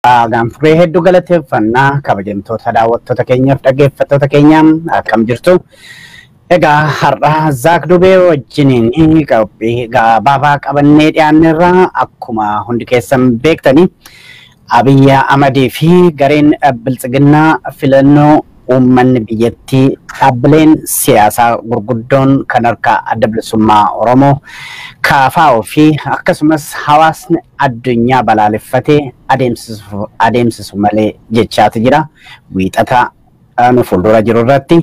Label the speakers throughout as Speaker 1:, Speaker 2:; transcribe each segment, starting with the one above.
Speaker 1: Gaanfuree hedduu galateeffannaa kabajamtoota daawwattoota keenyaaf dhaggeeffattoota keenya akkam jirtu. Egaa har'a Zaak Dubee wajjiniin qophii gabaabaa qabannee dhiyaanneerra akkuma hundi keessan beektanii Abiyyi Ahmadii fi gareen Biltsiginnaa filannoo uummanni biyyattii dhaabbileen siyaasaa gurguddoon kan harka adda bilisummaa Oromoo KFO fi akkasumas hawaasni addunyaa balaaleffatee adeemsisu malee jechaatu jira. Wiixata nu fuuldura jiru irratti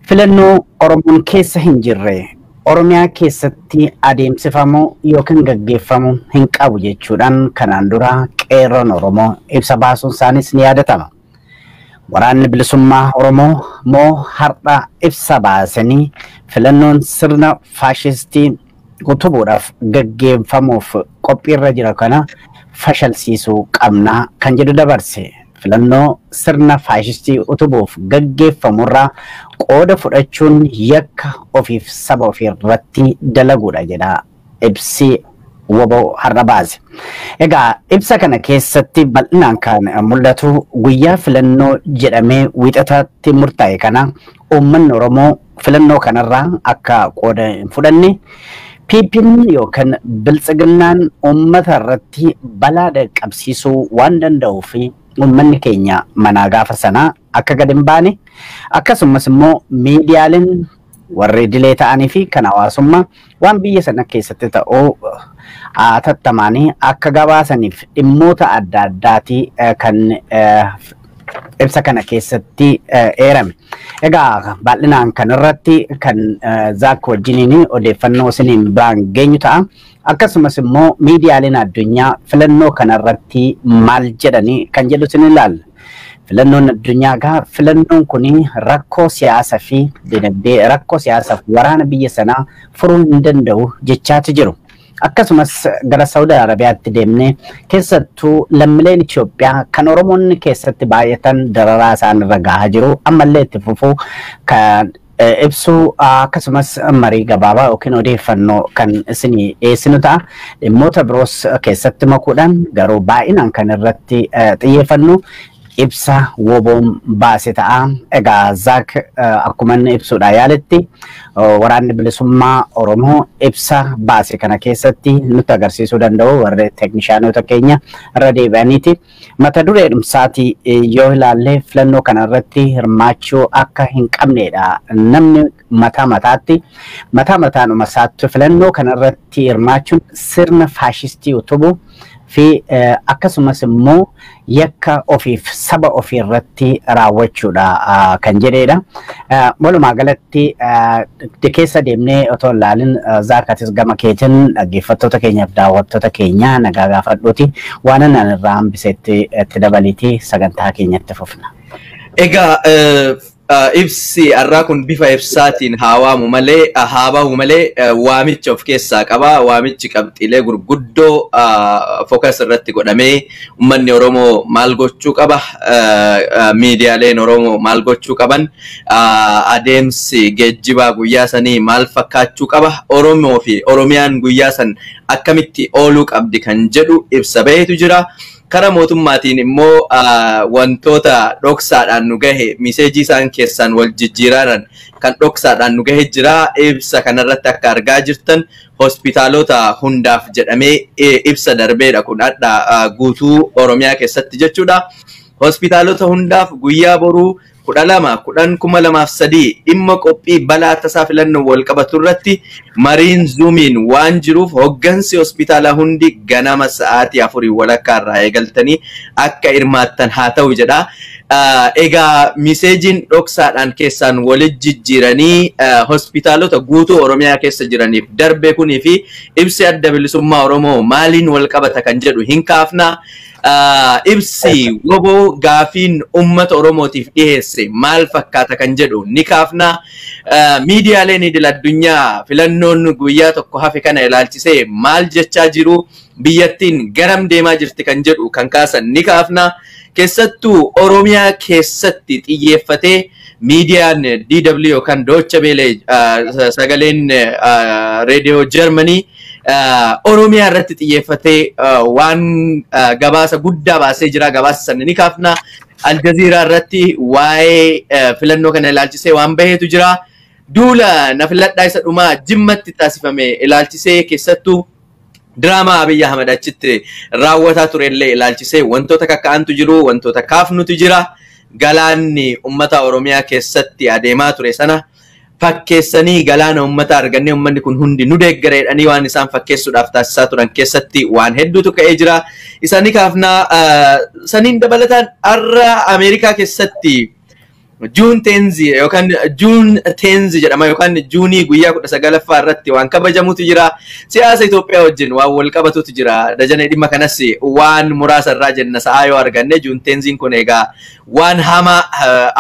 Speaker 1: filannoo Oromoon keessa hin jirre Oromiyaa keessatti adeemsifamu yookiin gaggeeffamu hin qabu jechuudhaan kanaan dura qeerroon Oromoo ibsa baasuun isaanis ni yaadatama. Waraanni bilisummaa Oromoo moo har'a ibsa baasanii filannoon sirna faashistii utubuudhaaf gaggeeffamuuf qophiirra jira kana fashalsiisuu qabna kan jedhu dabarse. Filannoo sirna faashistii utubuuf gaggeeffamurraa qooda fudhachuun yakka ofiif saba ofii irratti dalaguudha jedha ibsi WBO har'a baase. Egaa ibsa kana keessatti bal'inaan kan mul'atu guyyaa filannoo jedhamee wiixataatti murtaa'e kana uummanni Oromoo filannoo kanarraa akka qooda hin fudhanne PP'n yookaan Biltsiginnaan uummata irratti balaa dhaqqabsiisuu waan danda'uu fi uummanni keenya manaa gaafa sanaa akka gad hin baane akkasumas immoo miidiyaaleen warri idilee ta'anii fi kan hawaasummaa waan biyya sana keessatti ta'uu atattamaanii akka gabaasaniif dhimmoota adda addaatii kan ibsa kana keessatti eerame. Egaa bal'inaan kan irratti kan Zaak wajjiniin odeeffannoo isiniin biraan geenyu ta'a. Akkasumas immoo miidiyaaleen addunyaa filannoo kanarratti maal jedhanii kan jedhu isin ilaalla. Filannoon addunyaa egaa filannoon kun rakkoo siyaasaa fi dinagdee rakkoo siyaasaa fi waraana biyya sanaa furuu hin danda'u jechaatu jiru. Akkasumas gara Saawud Arabiyaatti deemnee keessattuu lammiileen Itoophiyaa kan Oromoonni keessatti baay'atan dararaa isaan irra gahaa jiru ammallee itti fufuu kan ibsu akkasumas marii gabaabaa yookiin odeeffannoo kan isinii dhiyeessinu ta'a. Dhimmoota biroos keessatti makuudhaan garuu baay'inaan kan irratti xiyyeeffannu ibsa WBO'n baase ta'a. Egaa Zaak akkuma inni ibsuudha yaaletti waraanni bilisummaa Oromoo ibsa baase kana keessatti nutti agarsiisuu danda'u warri teeknishaanota keenya irra deebi'aniiti. Mata duree dhumsaatii yoo ilaalle filannoo kana irratti hirmaachuu akka hin qabnedha. Namni mataa mataatti mataa mataanuma isaatti filannoo kana irratti hirmaachuun sirna faashistii utubuu fi akkasumas immoo yakka ofiif saba ofii irratti raawwachuudha kan jedhedha. Walumaa galatti keessa deemnee otoo hin ilaalin Zaakatis gama keetiin dhaggeeffattoota keenyaaf daawwattoota keenya nagaa gaafadhuuti waan anaan irraa hambisetti itti dabaliiti sagantaa keenyatti fufna.
Speaker 2: Egaa ibsi har'aa kun bifa ibsaatiin haa waamu malee haa bahu malee waamicha of keessaa qaba. Waamichi qabxiilee gurguddoo focus irratti godhamee uummanni Oromoo maal gochuu qaba, miidiyaaleen Oromoo maal gochuu qaban, adeemsi geejjibaa guyyaa sanii maal fakkaachuu qaba, Oromoo fi Oromiyaan guyyaa san akkamitti ooluu qabdi kan jedhu ibsa baheetu jira. Kara mootummaatiin immoo wantoota dhoksaadhaan nu gahe miseejii isaan keessaan wal jijjiiraaran kan dhoksaadhaan nu gahe jira. Ibsa kanarratti akka argaa jirtan hospitaalota hundaaf jedhamee ibsa darbeedha kun hadha guutuu Oromiyaa keessatti jechuudha. Hospitaalota hundaaf guyyaa boruu 12/10/2003 dhimma qophii balaa tasaa filannoo wal qabatu irratti mariin zuumiin waan jiruuf hoggansi hospitaalaa hundi ganama sa'aatii 4:15 irraa eegaltanii akka hirmaattan haa ta'u jedha. Egaa miseejiin dhoksaadhaan keessaan walit jijjiiranii hospitaalota guutuu Oromiyaa keessa jiraniif darbe kunii fi ibsi adda bilisummaa Oromoo maaliin wal qabata kan jedhu hin kaafna. Ibsi WBO gaafiin uummata Oromootiif dhiyeesse maal fakkaata kan jedhu ni kaafna. Miidiyaaleen idil addunyaa filannoon guyyaa tokko hafe kana ilaalchisee maal jechaa jiru, biyyattiin garam deemaa jirti kan jedhu kan kaasan ni kaafna. Keessattuu Oromiyaa keessatti xiyyeeffatee miidiyaan DW yookaan Deutsche Welle sagaleen reediyoo Jarmanii Oromiyaa irratti xiyyeeffatee waan gabaasa guddaa baasee jira. Gabaasa sana ni kaafna. Aljazeeraa irratti waa'ee filannoo kana ilaalchisee waan baheetu jira. Duula na filadhaa isa dhumaa Jimmatti taasifame ilaalchisee, keessattuu diraamaa Abiyyi Ahmad achitti raawwataa ture illee ilaalchisee wantoota kakka'antu jiru, wantoota kaafnutu jira. Galaanni uummata Oromiyaa keessatti adeemaa ture sana fakkeessanii galaana uummata argannee uummanni kun hundi nu deeggareedhanii waan isaan fakkeessuudhaaf taasisaa turan keessatti waan hedduutu ka'ee jira. Isaanii kaafnaa. Saniin dabalataan har'a Ameerikaa keessatti Juneteenth yookaan Juneteenth jedhama yookaan Juunii guyyaa 19ffaa irratti waan kabajamutu jira. Siyaasa Itoophiyaa wajjin waan wal qabatutu jira. Dajanee, dhimma kanas waan muraasa irraa jenna sa'aa yoo arganne. Juneteenth kun egaa waan hamaa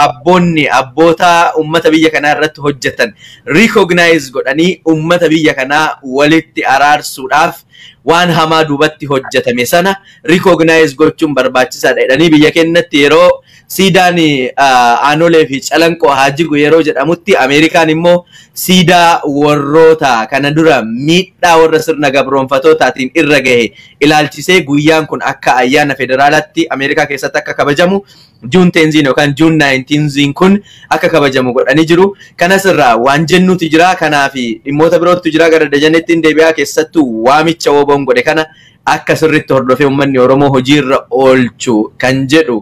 Speaker 2: abboonni abboota uummata biyya kanaa irratti hojjetan recognize godhanii uummata biyya kanaa walitti araarsuudhaaf waan hamaa duubatti hojjetame sana recognize gochuun barbaachisaadha jedhanii, biyya keenyatti yeroo siidaan Aanolee fi Calanqoo haa jigu yeroo jedhamutti, Ameerikaan immoo siidaa warroota kana dura miidhaa warra sirna gabroonfatootaatiin irra gahe ilaalchisee guyyaan kun akka ayyaana federaalaatti Ameerikaa keessatti akka kabajamu, Juneteenth yookaan June 19 kun akka kabajamu godhanii jiru. Kanas irraa waan jennutu jira. Kanaaf dhimmoota birootu jira. Gara Dajaneetti hin deebi'aa. Keessattuu waamicha WBOn godhe kana akka sirriitti hordofee uummanni Oromoo hojiirra oolchu kan jedhu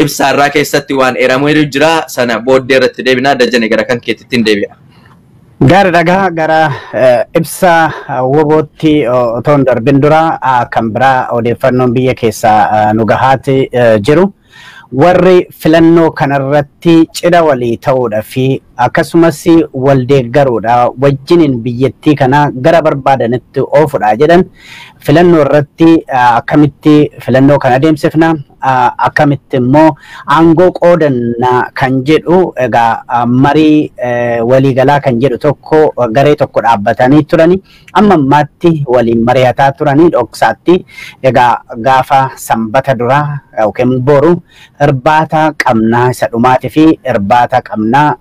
Speaker 2: ibsaarraa keessatti waan eeramee jira. Sana booddee irratti deebinaa. Dajane, gara kan keetitti hin deebi'a.
Speaker 1: Gaari dhagaa, gara ibsa WBOtti otoo hin darbin dura kan biraa odeeffannoon biyya keessaa nu gahaati jiru. Warri filannoo kanarratti cidha walii ta'uudha fi akkasumas wal deeggaruudha wajjiniin biyyattii kana gara barbaadanitti oofudha jedhan, filannoo irratti akkamitti filannoo kana adeemsifna, akkamitti immoo aangoo qoodanna kan jedhu egaa marii waliigalaa kan jedhu tokko garee tokko dhaabbatanii turani. Amma ammaatti waliin mari'ataa turanii dhoksaatti. Egaa gaafa Sanbata duraa yookiin boru irbaata qabnaa, isa dhumaatii fi irbaata qabnaa,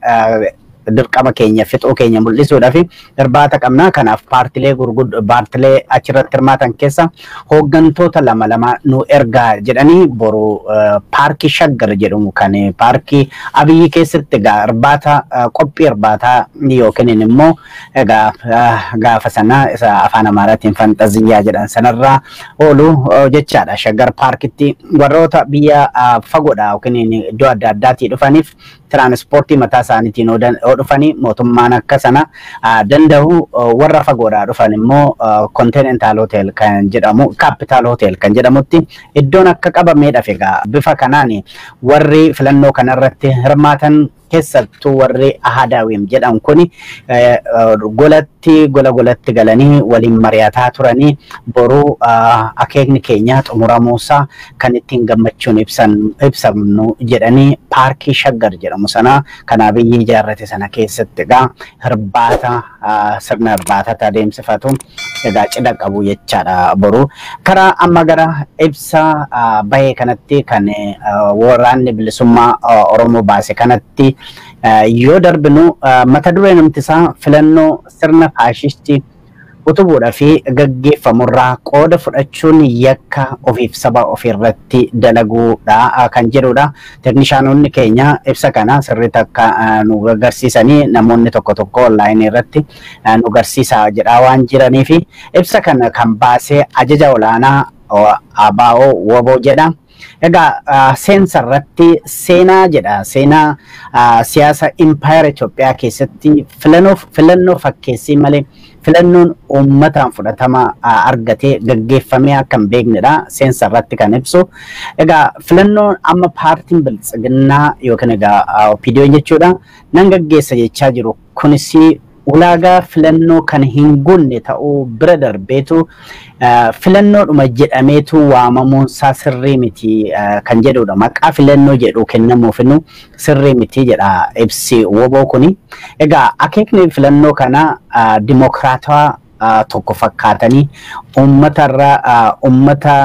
Speaker 1: dirqama keenya fixuu keenya mul'isuudhaaf irbaata qabnaa. Kanaaf paartilee gurguddoo, paartilee achirratti hirmaatan keessa hooggantoota lama lama nu ergaa jedhanii, boru paarkii Shaggar jedhamu kan paarkii Abiyyi keessatti egaa irbaata, qophii irbaataa yookiin immoo egaa gaafa sana isa afaan Amaaraatiin fanxaziyyaa jedhan sanarraa oolu jechaadha. Shaggar paarkitti warroota biyya fagoodha yookiin iddoo adda addaatii dhufaniif tiraanispoortii mataa isaaniitiin yoo dhufanii mootummaan akka sana danda'u, warra fagoodhaa dhufan immoo Continental Hotel kan jedhamu, Capital Hotel kan jedhamutti iddoon akka qabameedhaaf. Egaa bifa kanaan warri filannoo kanarratti hirmaatan, keessattuu warri Ahadaawim jedhan kuni, golatti gola golatti galanii waliin mari'ataa turanii, boruu akeekni keenya xumuramuusaa kan ittiin gammachuun ibsamnu jedhanii, paarkii Shaggar jedhamu sana kan Abiyyi ijaarrate sana keessatti egaa irbaata, sirna irbaataatti adeemsifatu. Egaa cidha qabu jechaadha boruu. Karaa amma gara ibsa bahee kanatti, kan Waraanni Bilisummaa Oromoo baase kanatti yoo darbinu, mata dureen isaa "Filannoo sirna faashistii utubuudhaa fi gaggeeffamurraa qooda fudhachuun yakka ofiif saba ofiirratti dalaguudha" kan jedhudha. Teeknishaanonni keenya ibsa kana sirriitti akka nu agarsiisanii, namoonni tokko tokko onlaayinii irratti nu agarsiisaa jedhaa waan jiranii fi ibsa kana kan baasee ajaja olaanaa ABO WBO jedha. Egaa seensa irratti seenaa jedha. Seenaa siyaasa impaayera Itoophiyaa keessatti filannoo fakkeessii malee filannoon uummataan fudhatama argatee gaggeeffamee akka hin beeknedha seensa irratti kan ibsu. Egaa filannoon amma paartiin Biltsiginnaa yookiin egaa OPDO jechuudha nan gaggeessa jechaa jiru kunis ulaagaa filannoo kan hin guunne ta'uu bira darbeetu filannoodhuma jedhameetu waamamuun isaa sirrii miti kan jedhudha. Maqaa filannoo jedhu kennamuufinu sirrii miti jedha ibsi WBO kuni. Egaa akeekni filannoo kana dimokiraatawaa tokko fakkaatanii uummatarra uummata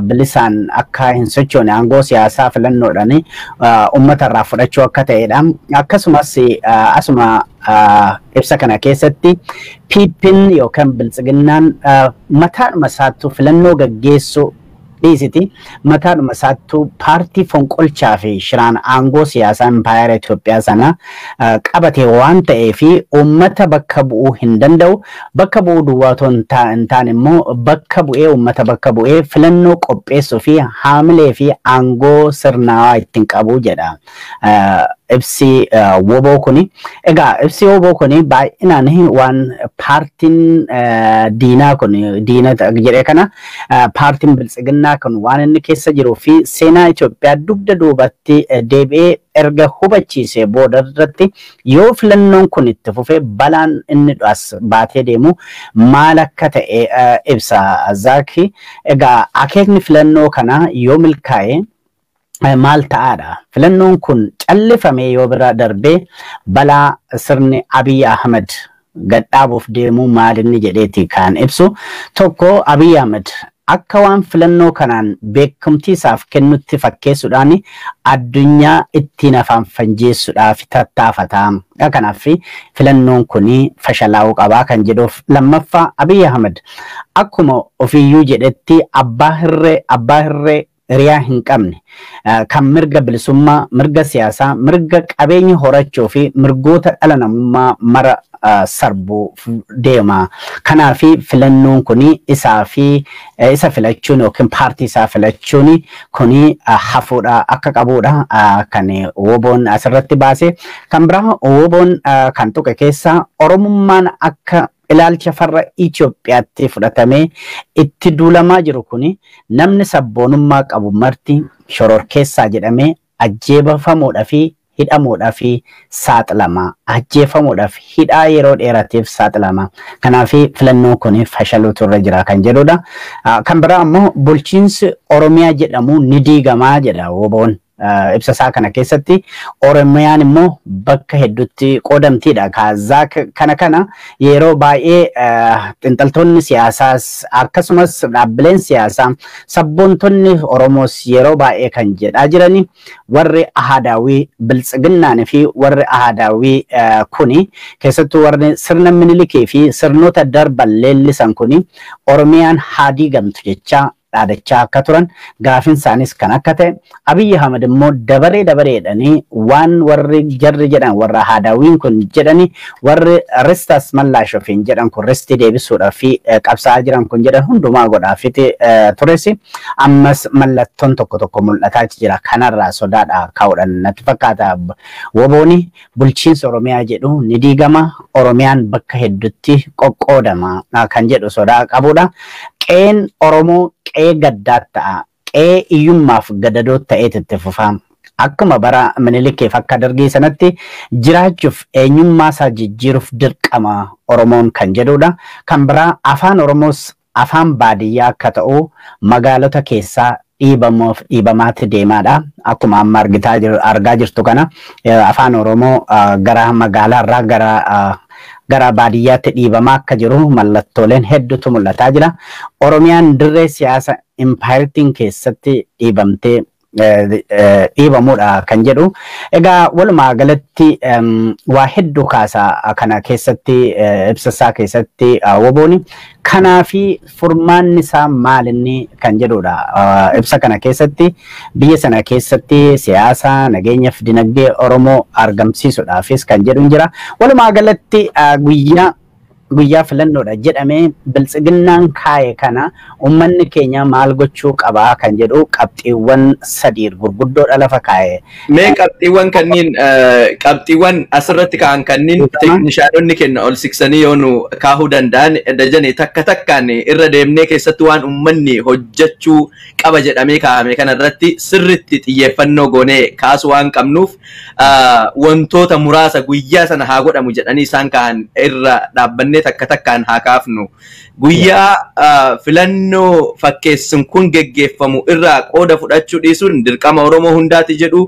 Speaker 1: bilisaan akka hin sochoone aangoo siyaasaa filannoodhaan uummatarraa fudhachuu akka ta'edha. Akkasumas asuma ibsa kana keessatti PP'n yookaan biltsiginnaan mataadhuma isaattuu filannoo gaggeessuu dhiisiti mataadhuma isaattuu paartii fonqolchaa fi shiraan aangoo siyaasaa impaayera Itoophiyaa sana qabate waan ta'eef uummata bakka bu'uu hin danda'u. Bakka bu'uu duwwaa otoo hin taane immoo bakka bu'ee uummata bakka bu'ee filannoo qopheessuu fi haamilee fi aangoo sirnaawaa ittiin qabu jedha. Ibsi WBO kuni. Egaa ibsi WBO kuni baay'inaan waan paartiin diinaa kun diina jedhee kana paartiin biltsiginnaa kun waan inni keessa jiruu fi seenaa Itoophiyaa dugda duubatti deebi'ee erga hubachiisee booda irratti yoo filannoon kun itti fufee balaan inni as baatee deemu maal akka ta'e ibsa Zaaki. Egaa akeekni filannoo kanaa yoo milkaa'e maal ta'aadha? Filannoon kun callifamee yoo bira darbee balaa sirni Abiy Ahmed gadhaabuuf deemuu maalinni jedheeti kan ibsu. Tokko, Abiy Ahmed akka waan filannoo kanaan beekamtii isaaf kennutti fakkeessuudhaan addunyaa ittiin afaan fanjeessuudhaaf tattaafata. Kanaaf filannoon kun fashalaa'uu qabaa kan jedhuuf. Lammaffaa, Abiy Ahmed akkuma ofiiyyuu jedhetti abbaa hirree hiriyaa hin qabne kan mirga bilisummaa, mirga siyaasaa, mirga qabeenya horachuu fi mirgoota dhala namummaa mara sarbuuf deema. Kanaaf filannoon kun isaa fi isa filachuun yookiin paartii isaa filachuun kun hafuudha akka qabuudha kan WBO'n asirratti baase. Kan biraa WBO'n kan tuqe keessaa Oromummaan akka ilaalcha farra Itoophiyaatti fudhatamee itti duulamaa jiru kuni namni sabboonummaa qabu marti shororkeessaa jedhamee ajjeefamuudhaa fi hidhamuudhaa fi saaxilama. Ajjeefamuudhaaf hidhaa yeroo dheeraatiif saaxilama. Kanaaf filannoon kun fashaluutu irra jira kan jedhudha. Kan biraa immoo bulchiinsi Oromiyaa jedhamu ni diigamaa jedha WBO'n. Ibsa isaa kana keessatti Oromiyaan immoo bakka hedduutti qoodamtiidha. Kaazaa kana yeroo baay'ee xiinxaltoonni siyaasaas akkasumas dhaabbileen siyaasaa sabboontonni Oromoos yeroo baay'ee kan jedhaa jirani warri ahadaawii biltsiginnaan fi warri ahadaawii kuni keessattuu warri sirna Minilikii fi sirnoota darban leellisan kuni Oromiyaan haa diigamtu jechaa dhaadachaa akka turan, gaafin isaanis kan akka ta'e, Abiy Ahmed immoo dabaree dabareedhanii waan warri jarri jedhan, warra ahadaawiin kun jedhani, warri ristas mallaashofiin jedhan kun ristii deebisuudhaaf fi qabsaa'aa jiran kun jedhan hundumaa godhaafiti tures. Ammas mallattoon tokko tokko mul'ataa jira. Kanarraa sodaadha kaa'uudhaan natti fakkaata. WBO'n bulchiinsa Oromiyaa jedhu ni diigama, Oromiyaan bakka hedduutti qoqqoodama kan jedhu sodaa qabudha. Qe'een Oromoo qe'ee gaddaa ta'a. Qe'ee hiyyummaaf gadadoo ta'eet itti fufa. Akkuma bara Minilikeef akka dargii sanatti jiraachuuf eenyummaa isaa jijjiiruuf dirqama Oromoon kan jedhudha. Kan biraa afaan Oromoos afaan baadiyyaa akka ta'u magaalota keessaa dhiibamuuf dhiibamaatti deemaadha. Akkuma amma argaa jirtu kana afaan Oromoo gara magaalaarraa gara baadiyyaatti dhiibamaa akka jiru mallattooleen hedduutu mul'ataa jira. Oromiyaan dirree siyaasa impaayirtiin keessatti dhiibamtee dhiibamuudha kan jedhu. Egaa walumaa galatti waa hedduu kaasaa kana keessatti ibsasaa keessatti WBO'n kanaafi furmaanni isaa maalinni kan jedhudha. Ibsa kana keessatti biyya sana keessatti siyaasa nageenyaaf dinagdee Oromoo argamsiisuudhaafis kan jedhu jira. Walumaa galatti guyyaa filannoodha jedhamee biltsiginnaan kaa'e kana uummanni keenya maal gochuu qabaa kan jedhu qabxiiwwan sadii gurguddoodha lafa kaa'e.
Speaker 2: Mee qabxiiwwan kanneen qabxiiwwan asirratti ka'an kanneen teeknishaanonni kenna ol siqsanii yoo nu kaahuu danda'an dajane takka takkaan irra deemnee keessatti waan uummanni hojjechuu qaba jedhamee kaa'ame kanarratti sirritti xiyyeeffannoo goonee kaasuu waan qabnuuf wantoota muraasa guyyaa sana haa godhamu jedhanii isaan ka'an irra dhaabbannee takka takkaan haa kaafnu. Guyyaa filannoo fakkeessin kun geggeeffamu irraa qooda fudhachuu dhiisuun dirqama Oromoo hundaati jedhu.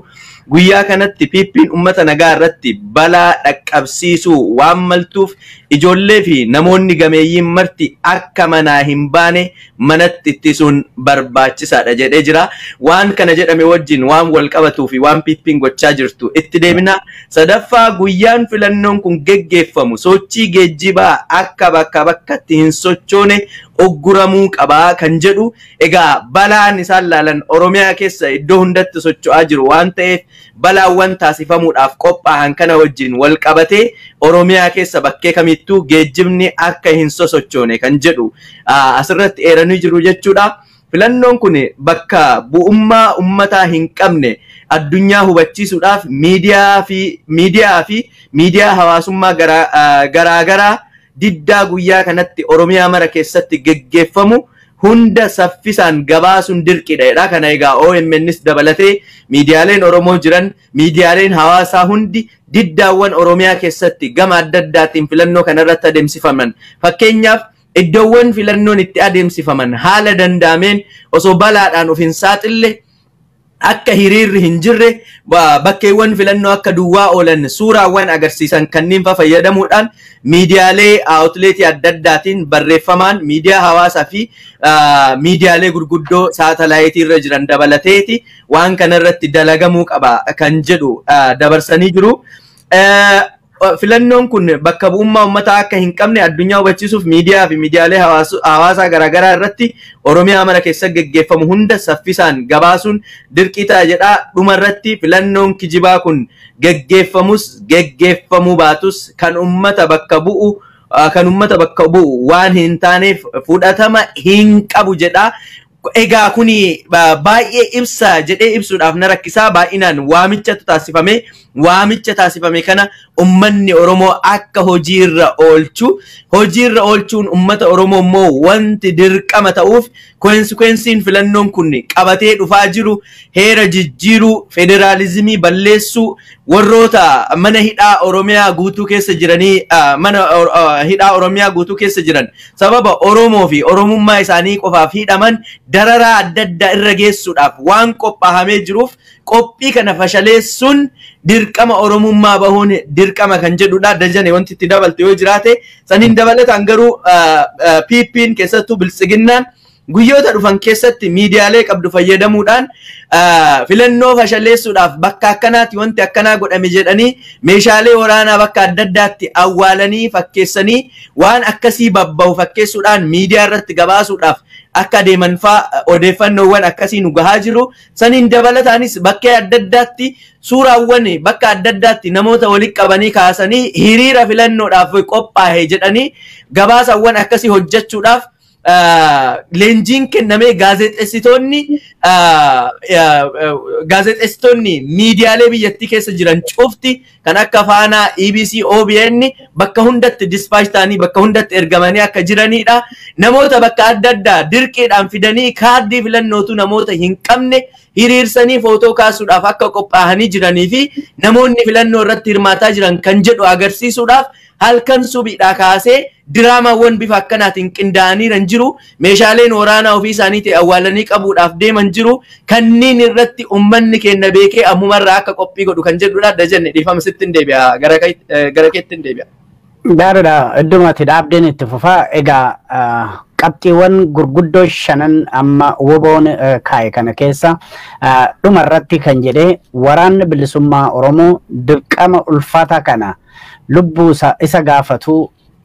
Speaker 2: Guyyaa kanatti PP'n uummata nagaa irratti balaa dhaqqabsiisuu waan maltuuf ijoollee fi namoonni gameeyyiin marti akka manaa hin baane manatti ittisuun barbaachisaadha jedhee jira. Waan kana jedhame wajjin waan wal qabatuu fi waan PP'n gochaa jirtu itti deemina. Sadaffaa, guyyaan filannoon kun geggeeffamu sochii geejjibaa akka bakka bakkatti hin sochoone ogguramuu qabaa kan jedhu. Egaa balaan isaan laalan Oromiyaa keessa iddoo hundatti socho'aa jiru waan ta'eef, balaawwan taasifamuudhaaf qophaa'an kana wajjin wal qabatee Oromiyaa keessa bakkee kamittuu geejjibni akka hin sosochoone kan jedhu asirratti eeranii jiru jechuudha. Filannoon kun bakka bu'ummaa uummataa hin qabne addunyaa hubachiisuudhaaf miidiyaa fi miidiyaa hawaasummaa garaa garaa diddaa guyyaa kanatti Oromiyaa mara keessatti geggeeffamu hunda saffisaan gabaasuun dirqiidha. Kana egaa OMNs dabalatee miidiyaaleen Oromoo jiran, miidiyaaleen hawaasaa hundi diddaawwan Oromiyaa keessatti gama adda addaatiin filannoo kanarratti adeemsifaman. Fakkeenyaaf, iddoowwan filannoon itti adeemsifaman haala danda'ameen osoo balaadhaan of hin saaxille akka hiriirri hin jirre, bakkeewwan filannoo akka duwwaa oolan suuraawwan agarsiisan kanneen fa fayyadamuudhaan miidiyaalee outletii adda addaatiin, barreeffamaan, miidiyaa hawaasaa fi miidiyaalee gurguddoo saatalaayitii irra jiran dabalateeti waan kanarratti dalagamuu qaba kan jedhu dabarsanii jiru. Filannoon kun bakka bu'ummaa uummataa akka hin qabne addunyaa hubachiisuuf miidiyaa fi miidiyaalee hawaasaa garaagaraa irratti Oromiyaa mara keessa geggeeffamu hunda saffisaan gabaasuun dirqii ta'a jedhaa. Dhuma irratti, filannoon kijibaa kun geggeeffamus geggeeffamuu baatus kan uummata bakka bu'u waan hin taaneef fudhatama hin qabu jedhaa. Egaa kuni baay'ee ibsa jedhee ibsuudhaaf na rakkisaa. Baay'inaan waamichatu taasifame. Waamicha taasifame kana ummanni Oromoo akka hojiirra oolchu, hojiirra oolchuun ummata Oromoo immoo wanti dirqama ta'uuf consequenceiin filannoon kun qabatee dhufaa jiru heera jijjiiruu, federaalizimii balleessuu, warroota mana hidhaa Oromiyaa guutuu keessa jiranii, mana hidhaa Oromiyaa guutuu keessa jiran sababa Oromoo fi Oromummaa isaanii qofaaf hidhaman dararaa adda addaa irra geessuudhaaf waan qophaahamee jiruuf qophii kana fashaleessuun dirqama Oromummaa bahuun dirqama kan jedhudha. Dajane, wanti itti dabalte yoo jiraate saniin dabalataan garuu PP'n, keessattuu Biltsiginnaan, guyyoota dhufan keessatti miidiyaalee qabdu fayyadamuudhaan filannoo fashaleessuudhaaf bakka akkanaatti wanti akkanaa godhame jedhanii meeshaalee waraanaa bakka adda addaatti awwaalanii fakkeessanii, waan akkasii babbahu fakkeessuudhaan miidiyaa irratti gabaasuudhaaf akka adeeman faa odeeffannoowwan akkasii nu gahaa jiru. Saniin dabalataanis bakkee adda addaatti suuraawwan bakka adda addaatti namoota walitti qabanii kaasanii hiriira filannoodhaaf qophaa'e jedhanii gabaasawwan akkasii hojjechuudhaaf leenjiin kennamee gaazexeessitoonni miidiyaalee biyyattii keessa jiran cufti kan akka Faanaa, EBC, OBN bakka hundatti dispatch ta'anii bakka hundatti ergamanii akka jiranidha. Namoota bakka adda addaa dirqiidhaan fidanii kaardii filannootu namoota hin qabne hiriirsanii footoo kaasuudhaaf akka qophaa'anii jiranii fi namoonni filannoo irratti hirmaataa jiran kan jedhu agarsiisuudhaaf halkan subiidhaa kaasee diraamaawwan bifa akkanaatiin qindaa'anii jiran jiru. Meeshaaleen waraanaa ofii isaaniitii awwaalanii qabuudhaaf deeman jiru. Kanneen irratti uummanni keenya beekee ammumarraa akka qophii godhu kan jedhudha. Dajane, dhiifama, sitti hin deebi'a. Gara keetti hin deebi'a.
Speaker 1: Gaariidha. Idduma ati dhaabdeen itti fufaa. Egaa qabxiiwwan gurguddoo shanan amma WBOn kaa'e kana keessa dhuma irratti kan jedhee, waraanni bilisummaa Oromoo dirqama ulfaataa kana lubbuu isa gaafatu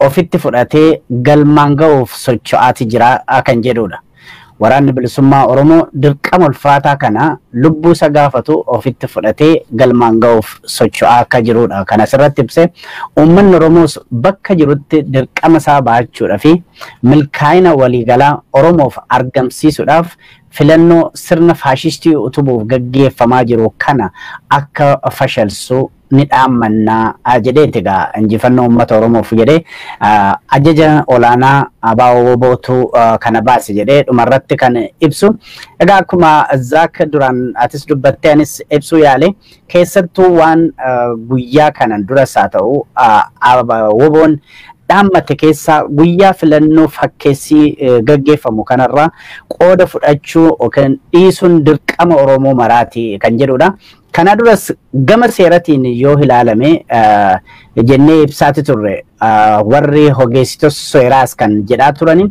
Speaker 1: ofitti fudhatee galmaan ga'uuf socho'aati jira kan jedhudha. Waraanni bilisummaa Oromoo dirqama ulfaataa kana lubbuu isa gaafatu ofitti fudhatee galmaan ga'uuf socho'aa akka jirudha. Kan asirratti ibsee, uummanni Oromoos bakka jirutti dirqama isaa ba'achuudhaa fi milkaa'ina waliigalaa Oromoof argamsiisuudhaaf filannoo sirna faashistii utubuuf gaggeeffamaa jiru kana akka fashalsu ni dhaammannaa jedheeti. Egaa injifannoo uummata Oromoof jedhee ajaja olaanaa ABO WBOtu kana baase jedhee dhumarratti kan ibsu. Egaa akkuma Zaak duraan atis dubbattee anis ibsuu yaale, keessattuu waan guyyaa kanan duras haa ta'u WBOn dhaammate keessaa guyyaa filannoo fakkeessii gaggeeffamu kanarraa qooda fudhachuu yookaan dhiisuun dirqama Oromoo maraati kan jedhudha. Kana duras gama seeratiin yoo ilaalame jennee ibsaati turre, warri ogeessitoota seeraas kan jedhaa turani,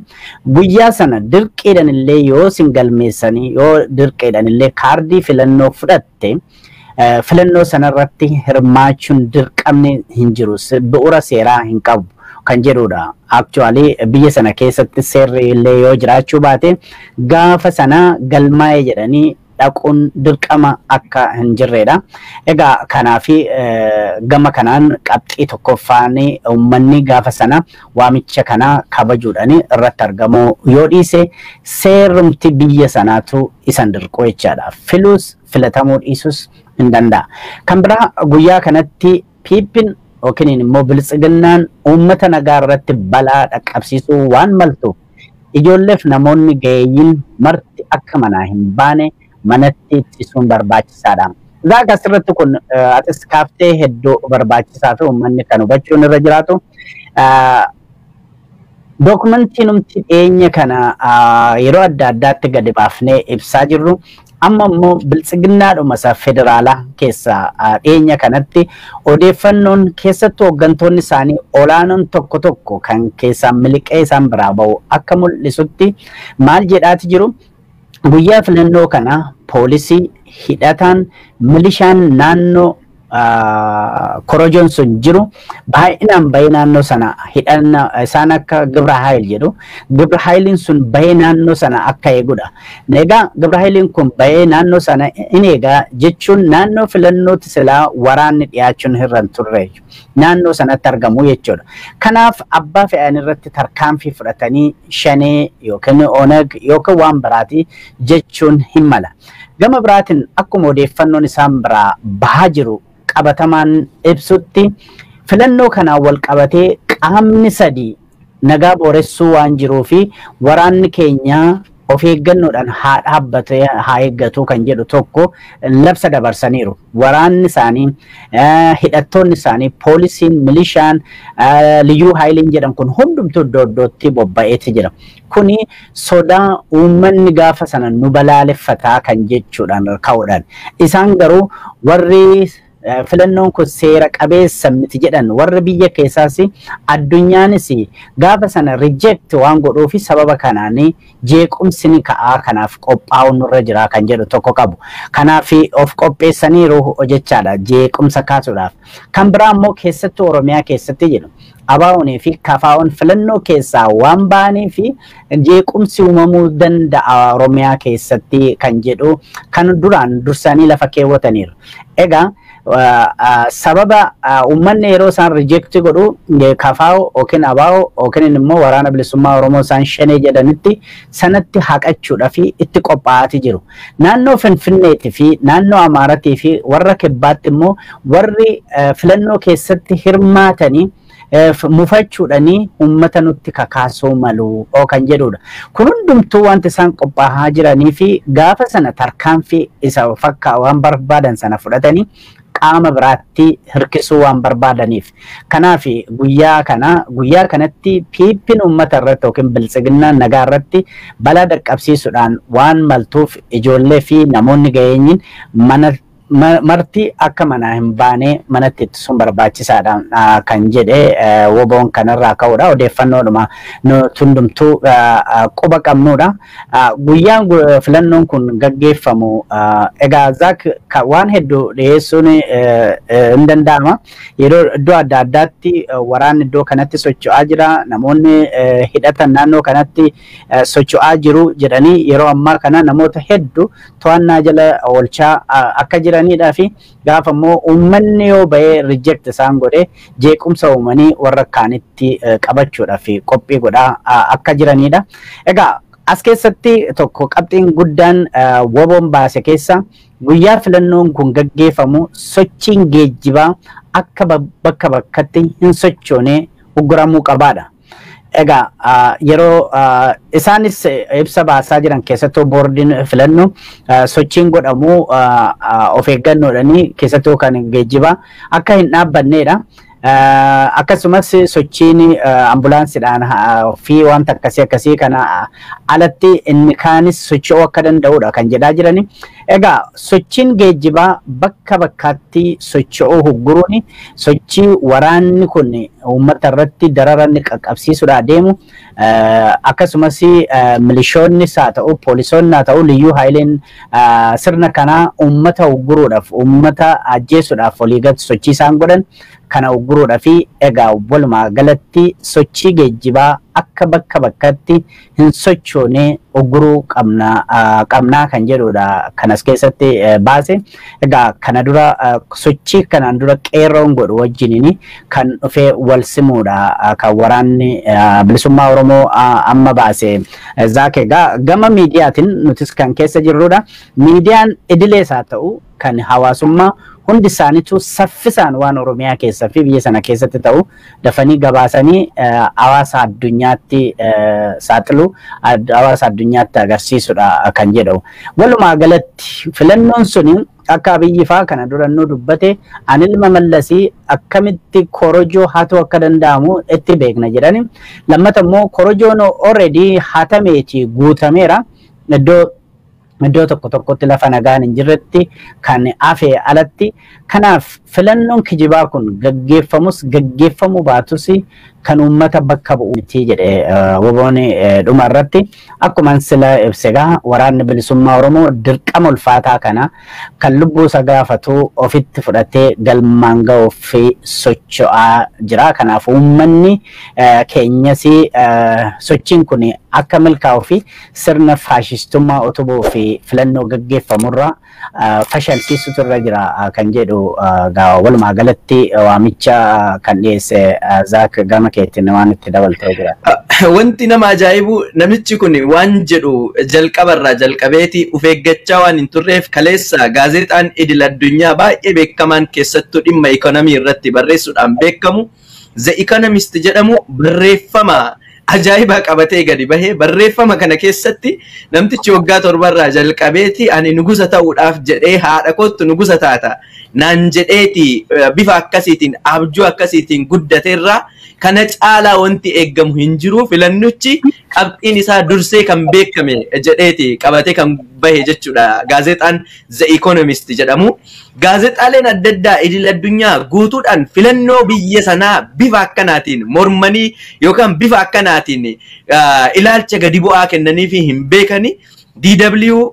Speaker 1: guyyaa sana dirqiidhaan illee yoo sin galmeessanii, yoo dirqiidhaan illee kaardii filannoo fudhatte, filannoo sanarratti hirmaachuun dirqamni hin jiru, bu'uura seeraa hin qabu kan jedhudha. Actually biyya sana keessatti seerri illee yoo jiraachuu baate gaafa sana galmaa'e jedhanii dhaquun dirqama akka hin jirredha. Egaa kanaafi gama kanaan qabxii tokkoffaan uummanni gaafa sana waamicha kana kabajuudhaan irratti argamuu yoo dhiise seerumti biyya sanaatu isan dirqu jechaadha. Filuus filatamuu dhiisus hin danda'a. Kan biraa guyyaa kanatti PP'n yookiin immoo biltsiginnaan uummata nagaa irratti balaa dhaqqabsiisuu waan maltuuf ijoolleef namoonni ga'eeyyiin marti akka manaa hin baane manatti ittisuun barbaachisaadha. Zaak asirratti kun atis kaaftee hedduu barbaachisaa fi uummanni kan hubachuun irra jiraatu. Dookumentii numti dhiyeenya kana yeroo adda addaatti gadi baafnee ibsaa jirru amma immoo biltsiginnaadhuma isa federaalaa keessa dhiyeenya kanatti odeeffannoon keessattuu hooggantoonni isaanii olaanoon tokko tokko kan keessaa miliqee isaan biraa ba'u akka mul'isutti maal jedhaati jiru? Guyyaa filannoo kana poolisii hidhataan milishaan naannoo korojoon sun jiru baay'inaan bahee naannoo sana hidhanna isaan akka Gibra Haayil jedhu, Gibra Haayiliin sun bahee naannoo sana akka eegudha. Egaa Gibra Haayiliin kun bahee naannoo sana in eegaa jechuun naannoo filannootti silaa waraanni dhiyaachuun irra hin turre naannoo sanatti argamu jechuudha. Kanaaf abbaa fe'an irratti tarkaanfii fudhatanii shanee yookiin onag yookiin waan biraati jechuun hin mala. Gama biraatiin akkuma odeeffannoon isaan biraa bahaa jiru qabatamaan ibsutti filannoo kanaan wal qabatee qaamni sadii nagaa booressuu waan jiruu fi waraanni keenya of eeggannoodhaan haa dhaabbatee haa eeggatu kan jedhu tokko labsa dabarsaniiru. Waraanni isaanii, hidhattoonni isaanii, poolisiin, milishaan, liyyuu haayiliin jedhan kun hundumtuu iddoo iddootti bobba'eeti jira. Kuni sodaa uummanni gaafa sana nu balaaleffataa kan jechuudhaan ka'uudhaan. Isaan garuu warri filannoon kun seera qabeessa miti jedhan warri biyya keessaas addunyaanis gaafa sana reject waan godhuufi sababa kanaan jeequmsi ni ka'aa, kanaaf qophaa'uun nurra jira kan jedhu tokko qabu. Kanaaf of qopheessaniiru jechaadha jeequmsa kaasuudhaaf. Kan biraa immoo keessattuu Oromiyaa keessatti jedhu ABO'nii fi KFO'n filannoo keessaa waan ba'anii fi jeequmsi uumamuu danda'a Oromiyaa keessatti kan jedhu kan duraan dursanii lafa keewwataniiru. Egaa sababa uummanni yeroo isaan reject godhu KFO yookiin ABO yookiin immoo waraana bilisummaa Oromoo isaan shanee jedhanitti sanatti haqachuudhaaf itti qophaa'aati jiru. Naannoo Finfinneetii fi naannoo Amaaratii fi warra Kibbaatti immoo warri filannoo keessatti hirmaatanii mufachuudhanii uummata nutti kakaasuu malu kan jedhudha. Kun hundumtuu wanti isaan qophaa'aa jiranii fi gaafa sana tarkaanfii isa fakkaa waan barbaadan sana fudhatanii qaama biraatti hirkisuu waan barbaadaniif. Kanaaf guyyaa kanatti PP'n uummata irratti yookiin biltsiginnaan nagaa irratti balaa dhaqqabsiisuudhaan waan maltuuf ijoollee fi namoonni ga'eenyiin mana marti akka manaa hin baane manatti ittisuun barbaachisaadha kan jedhe WBO'n kanarraa ka'uudha. Odeeffannoodhuma hundumtuu quba qabnudha. Guyyaan filannoon kun gaggeeffamu egaa Zaak waan hedduu dhiyeessuun hin danda'ama. Yeroo iddoo adda addaatti waraanni iddoo kanatti socho'aa jira. Namoonni hidhatan naannoo kanatti socho'aa jiru jedhanii yeroo ammaa kana namoota hedduu to'annaa jala oolchaa akka jiranidhaa fi gaafa immoo uummanni yoo ba'ee reject isaan godhe jeequmsa uumanii warra kaanitti qabachuudhaaf qophii godhaa akka jiranidha. Egaa as keessatti tokko qabxiin guddaan WBO'n baase keessa guyyaa filannoon kun gaggeeffamu sochiin geejjibaa akka bakka bakkatti hin sochoone ugguramuu qabaadha. Egaa yeroo isaanis ibsa baasaa jiran keessattuu boordiin filannoo sochiin godhamu of eeggannoodhaan keessattuu kan geejjibaa akka hin dhaabbannedha. Akkasumas sochiin ambulaansiidhaan fi wanta akkasii akkasii kana alatti inni kaanis socho'uu akka danda'udha kan jedhaa jirani. Egaa sochiin geejjibaa bakka bakkaatti socho'uu hugguruun sochii waraanni kun uummata irratti dararan qaqqabsiisuudhaa deemu, akkasumas milishoonnis haa ta'u, poolisoonni haa ta'u, liyyuu haayileen sirna kanaa uummata hugguruudhaaf, uummata ajjeesuudhaaf walii gadi sochii isaan godhan kana hugguruudhaa fi egaa walumaa galatti sochii geejjibaa akka bakka bakkatti hin sochoone ugguruu qabnaa kan jedhudha kanas keessatti baase. Egaa kana dura sochii kanaan dura qeerroon godhu wajjiniin kan dhufee wal simuudha kan waraanni bilisummaa Oromoo amma baase. Zaak, egaa gama miidiyaatiin nutis kan keessa jirrudha. Miidiyaan idilees haa ta'u kan hawaasummaa hundi isaaniitu saffisaan waan Oromiyaa keessa fi biyya sana keessatti ta'u dafanii gabaasanii hawaasa addunyaatti saaxilu, hawaasa addunyaatti agarsiisudha kan jedhamu. Walumaa galatti filannoon suni akka Abiyyi fa'aa kana durannoo dubbate, ani ilma Mallasii akkamitti korojoo hatuu akka danda'amu itti beekna jedhani. Lammata immoo korojoon already hatameeti guutameera. Iddoo tokko tokkotti lafa nagaan hin jirretti kan hafe alatti. Kanaaf filannoon kijibaa kun gaggeeffamus gaggeeffamuu baatus kan uummata bakka bu'u miti jedhe WBOn dhuma irratti. Akkuma sila ibsegaa, waraanni bilisummaa Oromoo dirqama ulfaataa kana kan lubbuu isa gaafatu ofitti fudhatee galmaan ga'uuf socho'aa jira. Kanaaf uummanni keenyas sochiin kun akka milkaa'uu fi sirna faashistummaa utubuu fi filannoo gaggeeffamurra fashalsiisutu irra jira kan jedhu walumaa galatti waamicha kan dhiyeesse. Zaak, gama keetiin waan itti dabaltee jira.
Speaker 2: Wanti nama ajaa'ibu, namichi kun waan jedhu jalqabarraa jalqabeeti of eeggachaa waan hin turreef, kaleessa gaazexaan idil addunyaa baay'ee beekamaan, keessattuu dhimma ikonomii irratti barreessuudhaan beekamu, The Economist jedhamu, barreeffama ajaa'ibaa qabatee gadi bahee, barreeffama kana keessatti namtichi waggaa 7rraa jalqabeeti ani nugusa ta'uudhaaf jedhee, haadha kootu nugusa taata naan jedheeti, bifa akkasiitiin abjuu akkasiitiin guddateerraa kana caalaa wanti eeggamu hin jiru, filannichi qabxiin isaa dursee kan beekame jedheeti qabatee kan bahe jechuudha gaazexaan The Economist jedhamu. Gaazexaaleen adda addaa idil addunyaa guutuudhaan filannoo biyya sanaa bifa akkanaatiin mormanii yookaan bifa akkanaatiin ilaalcha gadi bu'aa kennaniifi hin beekani. DW,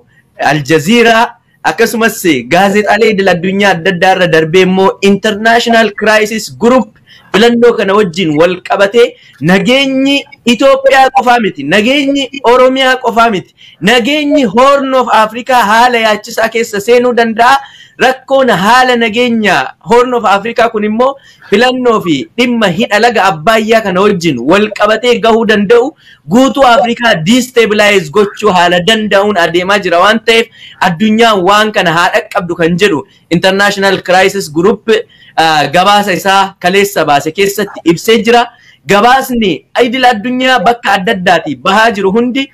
Speaker 2: Al Jazeera, akkasumas gaazexaalee idil addunyaa adda addaa irra darbee immoo International Crisis Group filannoo kana wajjin wal qabatee nageenyi Itoophiyaa qofaa miti, nageenyi Oromiyaa qofaa miti, nageenyi Horn of Africa haala yaachisaa keessa seenuu danda'a. Rakkoon haala nageenya Horn of Africa kun immoo filannoo fi dhimma hidha laga Abbaayyaa kana wajjin wal qabatee gahuu danda'u guutuu Afrikaa destabilize gochuu haala danda'uun adeemaa jira waan ta'eef, addunyaan waan kana haa dhaqqabdu kan jedhu International Crisis Group gabaasa isaa kaleessa baase keessatti ibsee jira. Gabaasni idil addunyaa bakka adda addaati bahaa jiru hundi,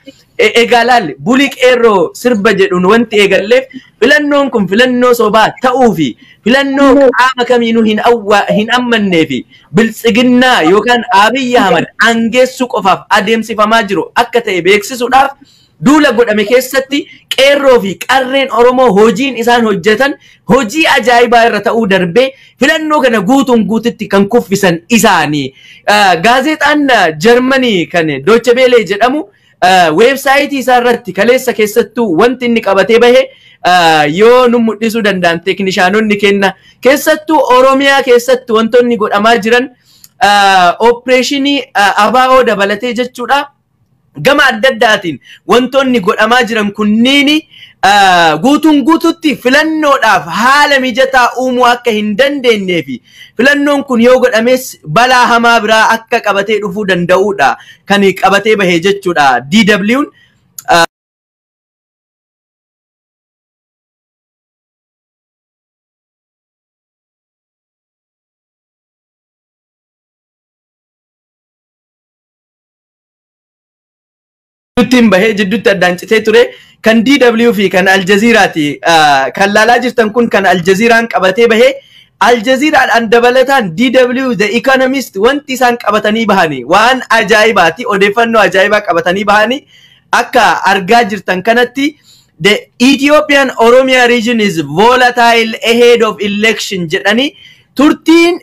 Speaker 2: egaa laalli bulii qeerroo sirba jedhuun wanti eegalleef, filannoon kun filannoo sobaa ta'uu fi filannoo qaama kamiinuu hin ammannee fi biltsiginnaa yookaan Abiyyi Ahmad aangeessuu qofaaf adeemsifamaa jiru akka ta'e beeksisuudhaaf duula godhame keessatti qeerroo fi qarreen Oromoo hojiin isaan hojjetan hojii ajaa'ibaa irra ta'uu darbee filannoo kana guutuun guututti kan kuffisan isaanii. Gaazexaan Jarmanii kan Deutsche Welle jedhamu weebsaayitii isaa irratti kaleessa keessattuu wanti inni qabatee bahe, yoo nu mul'isuu danda'an teeknishaanonni kenna, keessattuu Oromiyaa keessatti wantoonni godhamaa jiran opereeshinii ABO dabalatee jechuudha. Gama adda addaatiin wantoonni godhamaa jiran kunniin guutuun guututti filannoodhaaf haala mijataa uumuu akka hin dandeenyee fi filannoon kun yoo godhames balaa hamaa biraa akka qabatee dhufuu danda'udha kan qabatee bahee jechuudha. DW'n jidduutti bahee jidduutti addaan citee ture. Kan DW fi kan Al Jazeeraati. Kan laalaa jirtan kun kan Al Jazeeraan qabatee bahee. Al Jazeeraadhaan dabalataan DW, The Economist wanti isaan qabatanii bahanii waan ajaa'ibaati, odeeffannoo ajaa'ibaa qabatanii bahanii akka argaa jirtan kanatti. "The Ethiopian Oromia region is volatile ahead of election" jedhanii, turtiin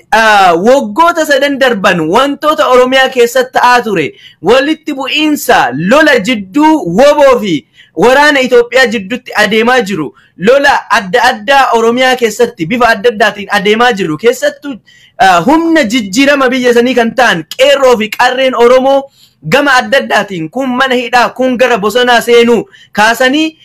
Speaker 2: waggoota 3 darban wantoota Oromiyaa keessatti ta'aa ture, walitti bu'iinsa lola jidduu WBO fi waraana Itoophiyaa jidduutti adeemaa jiru, lola adda addaa Oromiyaa keessatti bifa adda addaatiin adeemaa jiru, keessattuu humna jijjiirama biyya sanii kan ta'an qeerroo fi qarreen Oromoo gama adda addaatiin kun mana hidhaa, kun gara bosonaa seenuu kaasanii,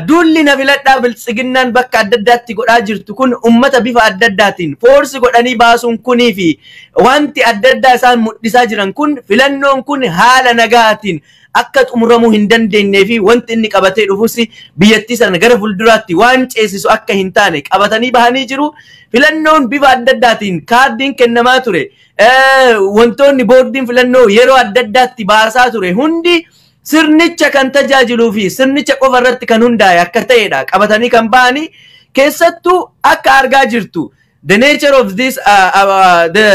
Speaker 2: duulli na filadhaa Biltsiginnaan bakka adda addaatti godhaa jirtu kun, ummata bifa adda addaatiin force godhanii baasuun kunii fi wanti adda addaa isaan mul'isaa jiran kun, filannoon kun haala nagaatiin akka xumuramuu hin dandeenyee fi wanti inni qabatee dhufus biyyattii sana gara fuulduraatti waan ceesisu akka hin taane qabatanii bahanii jiru. Filannoon bifa adda addaatiin kaardiin kennamaa ture. Wantoonni boordiin filannoo yeroo adda addaatti baasaa ture hundi sirnicha kan tajaajiluu fi sirnicha qofa irratti kan hundaa'e akka ta'edha qabatanii kan bahanii. Keessattuu akka argaa jirtu, the nature of this the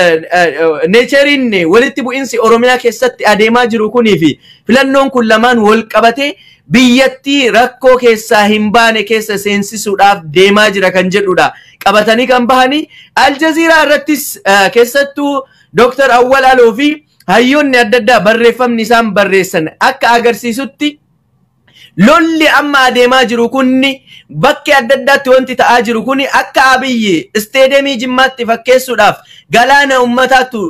Speaker 2: naturein walitti bu'insi Oromiyaa keessatti adeemaa jiru kunii fi filannoon kun lamaan wal qabatee biyyattii rakkoo keessaa hin baane keessa seensisuudhaaf deemaa jira kan jedhudha qabatanii kan bahanii. Aljaziiraa irrattis keessattuu Dr. Awwal Aloo fi hayyoonni adda addaa barreeffamni isaan barreessan akka agarsiisutti, lolli amma adeemaa jiru kunni, bakki adda addaatti wanti ta'aa jiru kuni, akka Abiyyi isteedemii Jimmaatti fakkeessuudhaaf galaana ummataatu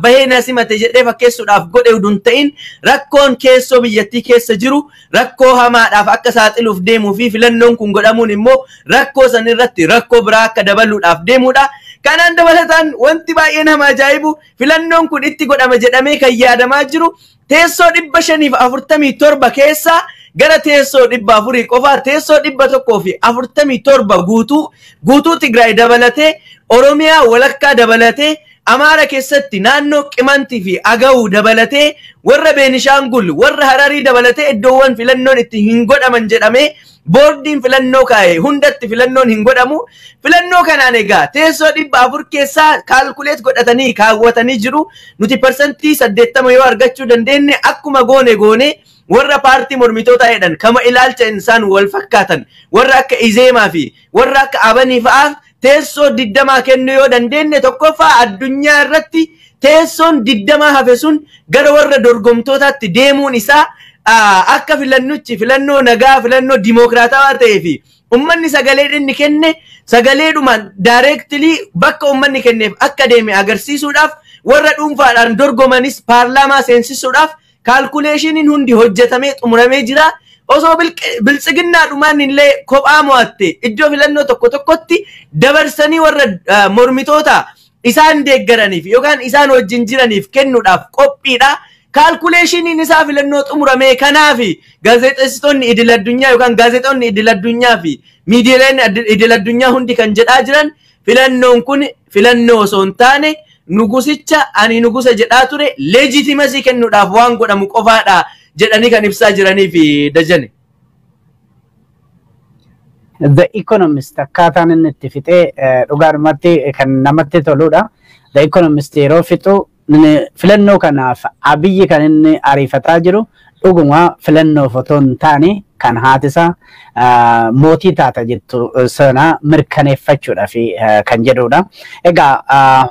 Speaker 2: bahee na simate jedhee fakkeessuudhaaf godhe utuu hin ta'in, rakkoon keessoo biyyattii keessa jiru rakkoo hamaadhaaf akka saaxiluuf deemuu fi filannoon kun godhamuun immoo rakkoo san irratti rakkoo biraa akka dabaluudhaaf deemuudha. Kanaan dabalataan wanti baay'ee nama ajaa'ibu, filannoon kun itti godhama jedhamee kan yaadamaa jiru teessoo 547 keessaa gara teessoo 400 qofaa, teessoo 147 guutuu guutuu Tigraay dabalatee, Oromiyaa walakkaa dabalatee, Amaara keessatti naannoo Qimantii fi Agawu dabalatee, warra Beenishaangul, warra Hararii dabalatee, iddoowwan filannoon itti hin godhaman jedhamee boordiin filannoo kaa'e hundatti filannoon hin godhamu. Filannoo kanaan egaa teessoo 400 keessaa calculate godhatanii kaawwatanii jiru. Nuti 80% yoo argachuu dandeenye, akkuma goone goone warra paartii mormitoota jedhan kama ilaalcha insaan wal fakkaatan, warra akka Izeemaa fi warra akka Abanii fa'aaf teessoo 20 kennuu yoo dandeenye, tokkoffaa addunyaa irratti teessoon 20 hafe sun gara warra dorgomtootaatti deemuun isaa akka filannuchi filannoo nagaa, filannoo dimookiraatawaa ta'ee fi ummanni sagalee inni kenne sagaleedhumaan directly bakka ummanni kenneef akka deeme agarsiisuudhaaf, warra dhuunfaadhaan dorgomanis paarlaamaa seensisuudhaaf calculationiin hundi hojjetamee xumuramee jira. Osoo Biltsiginnaadhumaan illee kophaa mo'atte, iddoo filannoo tokko tokkotti dabarsanii warra mormitoota isaan deeggaraniif yookaan isaan wajjin jiraniif kennuudhaaf qophiidha. Calculationiin isaa filannoo xumuramee. Kanaaf gaazexeessitoonni idil addunyaa yookaan gaazexoonni idil addunyaa fi miidiyaaleen idil addunyaa hundi kan jedhaa jiran, filannoon kun filannoo osoo hin taane nugusicha ani nugusa jedhaa ture legitimacy kennuudhaaf waan godhamu qofaadha jedhanii kan ibsaa jiranii fi Dajane.
Speaker 1: The Economist akkaataan inni itti fixee dhugaadhumatti kan namatti toludha. The Economist yeroo fixu, filannoo kanaaf Abiyyi kan inni ariifataa jiru dhuguma filannoof otoo hin taane kan haati isaa mootii taata jettu sana mirkaneeffachuudhaaf kan jedhudha. Egaa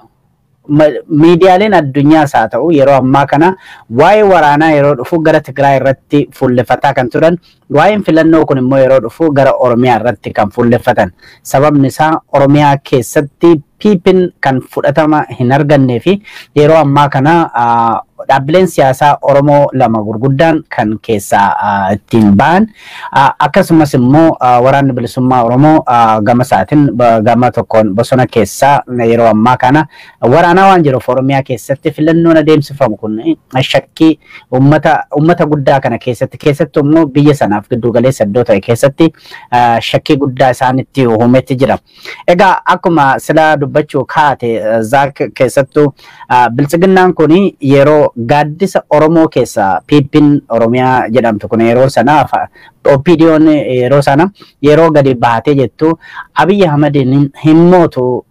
Speaker 1: miidiyaaleen addunyaas haa ta'u, yeroo ammaa kana waa'ee waraanaa yeroo dhufu gara Tigraay irratti fuulleffataa kan turan, waa'een filannoo kun immoo yeroo dhufu gara Oromiyaa irratti kan fuulleffatan. Sababni isaa Oromiyaa keessatti PP'n kan fudhatama hin argannee fi yeroo ammaa kana dhaabbileen siyaasaa Oromoo lama gurguddaan kan keessaa ittiin ba'an, akkasumas immoo Waraanni Bilisummaa Oromoo gama isaatiin gama tokkoon bosona keessaa yeroo ammaa kana waraanaa waan jiruuf, Oromiyaa keessatti filannoon adeemsifamu kun shakkii uummata guddaa kana keessatti, keessattuu immoo biyya sanaaf giddu galeessa iddoo ta'e keessatti shakkii guddaa isaanitti uumetti jira. Egaa akkuma sila dubbachuu kaate Zaak, keessattuu Biltsiginnaan kun yeroo gaaddisa Oromoo keessa PP'n Oromiyaa jedhamtu kun yeroo sana, OPDO'n yeroo sana yeroo gadi baatee jettu, Abiyyi Ahmad hin mootu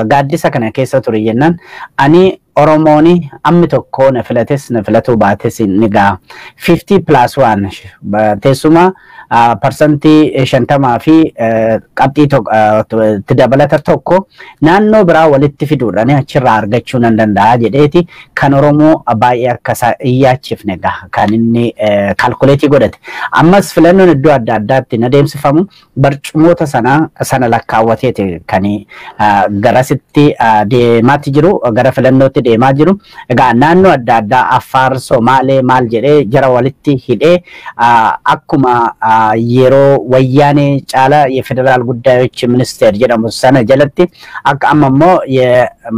Speaker 1: gaaddisa kana keessa ture jennaan, ani Oromooni ammi tokko na filates na filatuu baates ni ga'a. 50 plus 1 teessuma 50% fi qabxii itti dabalata tokko naannoo biraa walitti fiduudhaan achirraa argachuu nan danda'a jedheeti kan Oromoo baay'ee akka isaa iyyaachifne kan inni kaalkuleetii godhate. Ammas filannoon iddoo adda addaatti hin adeemsifamu barcumoota sana lakkaawwateeti kan garasitti deemaatti jiru, gara filannootti deemaa jiru. Egaa naannoo adda addaa Affaar, Somaalee maal jedhee jara walitti hidhee akkuma yeroo wayyaanee caalaa የፌዴራል ጉዳዮች ሚኒስቴር jedhamu sana jalatti akka amma immoo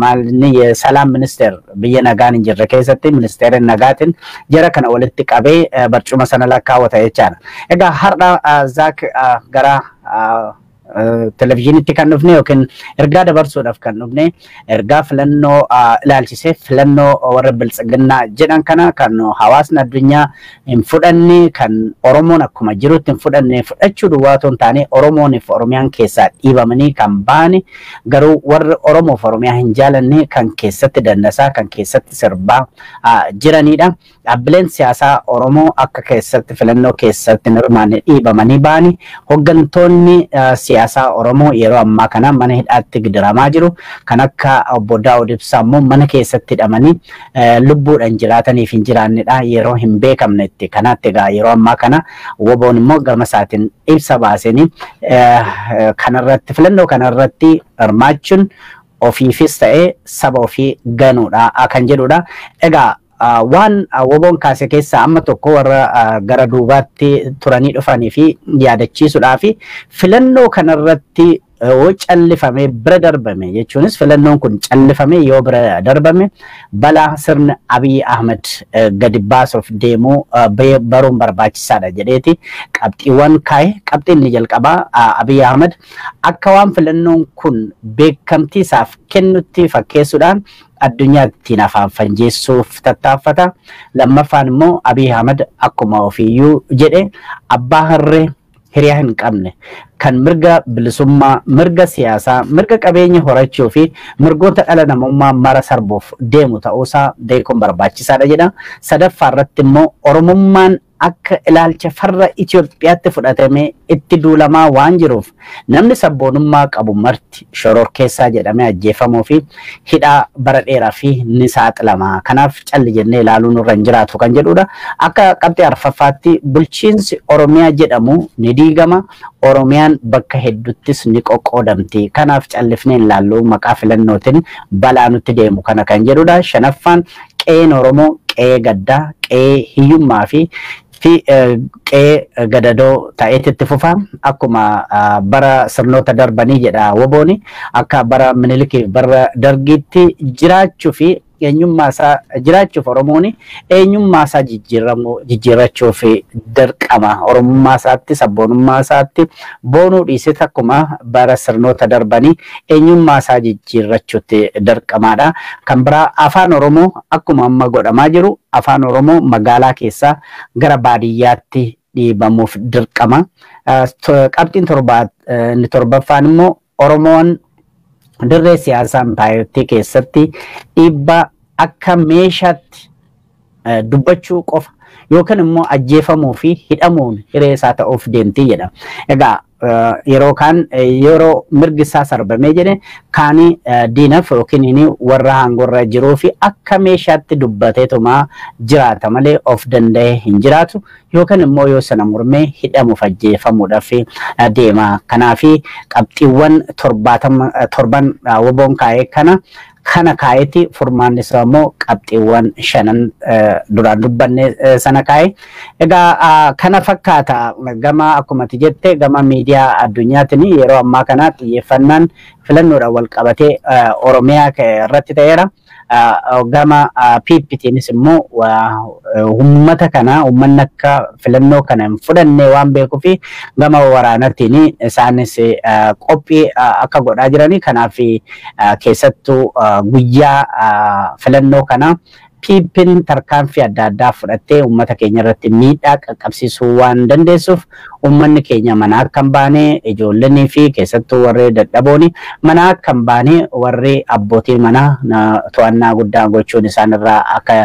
Speaker 1: maalni የሰላም ሚኒስቴር biyya nagaan hin jirre keessatti ministeera nagaatiin jara kana walitti qabee barcuma sana lakkaawwata jechaadha. Egaa har'a Zaak gara televizyiinitti kan dhufne yookiin ergaa dabarsuudhaaf kan dhufne ergaa filannoo ilaalchisee, filannoo warra biltsiginnaa jedhan kana kan hawaasni addunyaa hin fudhanne, kan Oromoon akkuma jirutti hin fudhanne, fudhachuu duwwaa otoo hin taane Oromooniif Oromiyaan keessaa dhiibamanii kan ba'ani, garuu warri Oromoof Oromiyaa hin jaalanne kan keessatti dandasaa, kan keessatti sirbaa jiranidha. Dhaabbileen siyaasaa Oromoo akka keessatti filannoo keessatti hin hirmaanne dhiibamanii ba'ani. Hooggantoonni siyaasaa Oromoo yeroo ammaa kana mana hidhaatti gidiramaa jiru. Kan akka obbo Daawud Ibsaa immoo mana keessatti hidhamanii lubbuudhaan jiraataniif hin jiraannedha yeroo hin beekamnetti. Kanaatti egaa yeroo ammaa kana WBOn immoo gama isaatiin ibsa baasanii kanarratti filannoo kanarratti hirmaachuun ofiifis ta'ee saba ofii ganuudha kan jedhudha. Egaa waan WBOn kaase keessaa amma tokko warra gara duubaatti turanii dhufanii fi yaadachiisuudhaa fi filannoo kanarratti yoo callifamee bira darbame, jechuunis filannoon kun callifamee yoo bira darbame, balaa sirna Abiy Ahmed gadi baasuuf deemuu baruun barbaachisaadha jedheeti qabxiiwwan kaa'e. Qabxiin inni jalqabaa, Abiy Ahmed akka waan filannoon kun beekamtii isaaf kennutti fakkeessuudhaan addunyaa ittiin afaan fanjeessuuf tattaaffata. Lammaffaan immoo Abiy Ahmed akkuma ofiiyyuu jedhe abbaa harree hiriyaa hin qabne kan mirga bilisummaa, mirga siyaasaa, mirga qabeenya horachuu fi mirgoota dhala namummaa mara sarbuuf deemu ta'uusaa beekuun barbaachisaadha jedha. Sadaffaa irratti immoo Oromummaan akka ilaalcha farra Itoophiyaatti fudhatamee itti duulamaa waan jiruuf namni sabboonummaa qabu marti shororkeessaa jedhamee ajjeefamuu fi hidhaa bara dheeraa fi ni saaxilama. Kanaaf calli jennee ilaaluun nurra hin jiraatu kan jedhudha. Akka qabxii arfaffaatti bulchiinsi Oromiyaa jedhamu ni diigama. Oromiyaan bakka hedduuttis ni qoqqoodamti. Kanaaf callifnee ilaallu maqaa filannootiin balaa nutti deemu kana kan jedhudha. Shanaffaan qe'een Oromoo qe'ee gaddaa, qe'ee hiyyummaa fi qe'ee gadadoo ta'eetti itti fufa. Akkuma bara sirnoota darbanii jedha WBOni, akka bara Minilikii, bara Dargiitti jiraachuu fi eenyummaa isaa jiraachuuf Oromoon eenyummaa isaa jijjiirrachuuf dirqama. Oromummaa isaatti, sabboonummaa isaatti boonuu dhiisee akkuma bara sirnoota darbanii eenyummaa isaa jijjiirrachuutti dirqamaadha. Kan biraa afaan Oromoo akkuma amma godhamaa jiru afaan Oromoo magaalaa keessaa gara baadiyyaatti dhiibamuuf dirqama. Qabxiin inni torbaffaan immoo Oromoon dirree siyaasaa impaayertii keessatti dhiibbaa akka meeshaatti dubbachuu qofa yookaan immoo ajjeefamuu fi hidhamuun hiree isaa ta'uuf deemti jedha. Egaa yeroo kaan yeroo mirgi isaa sarbamee jedhe kaani diinaf yookiin inni warra aangorra jiruu fi akka meeshaatti dubbateetuma jiraata malee of danda'ee hin jiraatu yookaan immoo yoo sana mormee hidhamuuf ajjeefamuudhaaf deema. Kanaafi qabxiiwwan 77 WBOn kaa'ee kana kaa'eeti, furmaanni isaa immoo qabxiiwwan shanan duraan dubbanne sana kaa'e. Egaa kana fakkaata. Gama akkuma ati jette gama miidiyaa addunyaatiin yeroo ammaa kana xiyyeeffannaan filannoodhaan wal qabatee Oromiyaa irratti ta'eera. Gama PPTiinis immoo uummata kana uummanni akka filannoo kana hin fudhanne waan beekuu fi gama waraanaatiin isaanis qophii akka godhaa jiranii, kanaaf keessattuu guyyaa filannoo kana PP'n tarkaanfii adda addaa fudhattee uummata keenya irratti miidhaa qaqqabsiisuu waan dandeessuuf, uummanni keenya mana akka hin baane, ijoollennii fi keessattuu warri dadhabooni mana akka hin baane, warri abbootii manaa to'annaa guddaa gochuun isaan irraa akka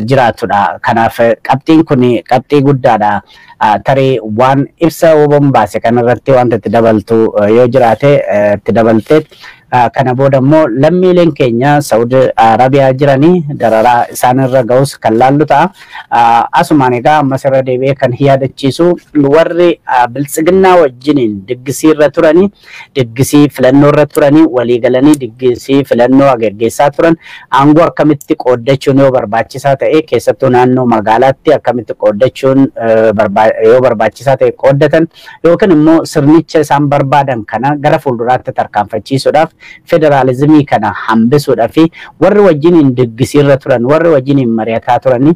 Speaker 1: jiraatudha. Kanaaf qabxiin kun qabxii guddaadha. Tarii waan ibsa WBO'n baase kanarratti wanta itti dabaltu yoo jiraate itti dabaltee, kana booda immoo lammiileen keenya Saudi Arabiyaa jiranii dararaa isaanirra ga'us kan laallu ta'a. Asumaan egaa ammas irra deebi'ee kan yaadachiisu, warri biltsiginnaa wajjiniin diggisii irra turanii, diggisii filannoo irra turanii, walii galanii diggisii filannoo geggeessaa turan, aangoo akkamitti qooddachuun yoo barbaachisaa ta'e, keessattuu naannoo magaalaatti akkamitti qooddachuun yoo barbaachisaa ta'e qooddatan, yookiin immoo sirnicha isaan barbaadan kana gara fuulduraatti tarkaanfachiisuudhaaf, federaalizimii kana hambisuudhaa fi warri wajjiniin diggisiirra turan, warri wajjiniin mari'ataa turani,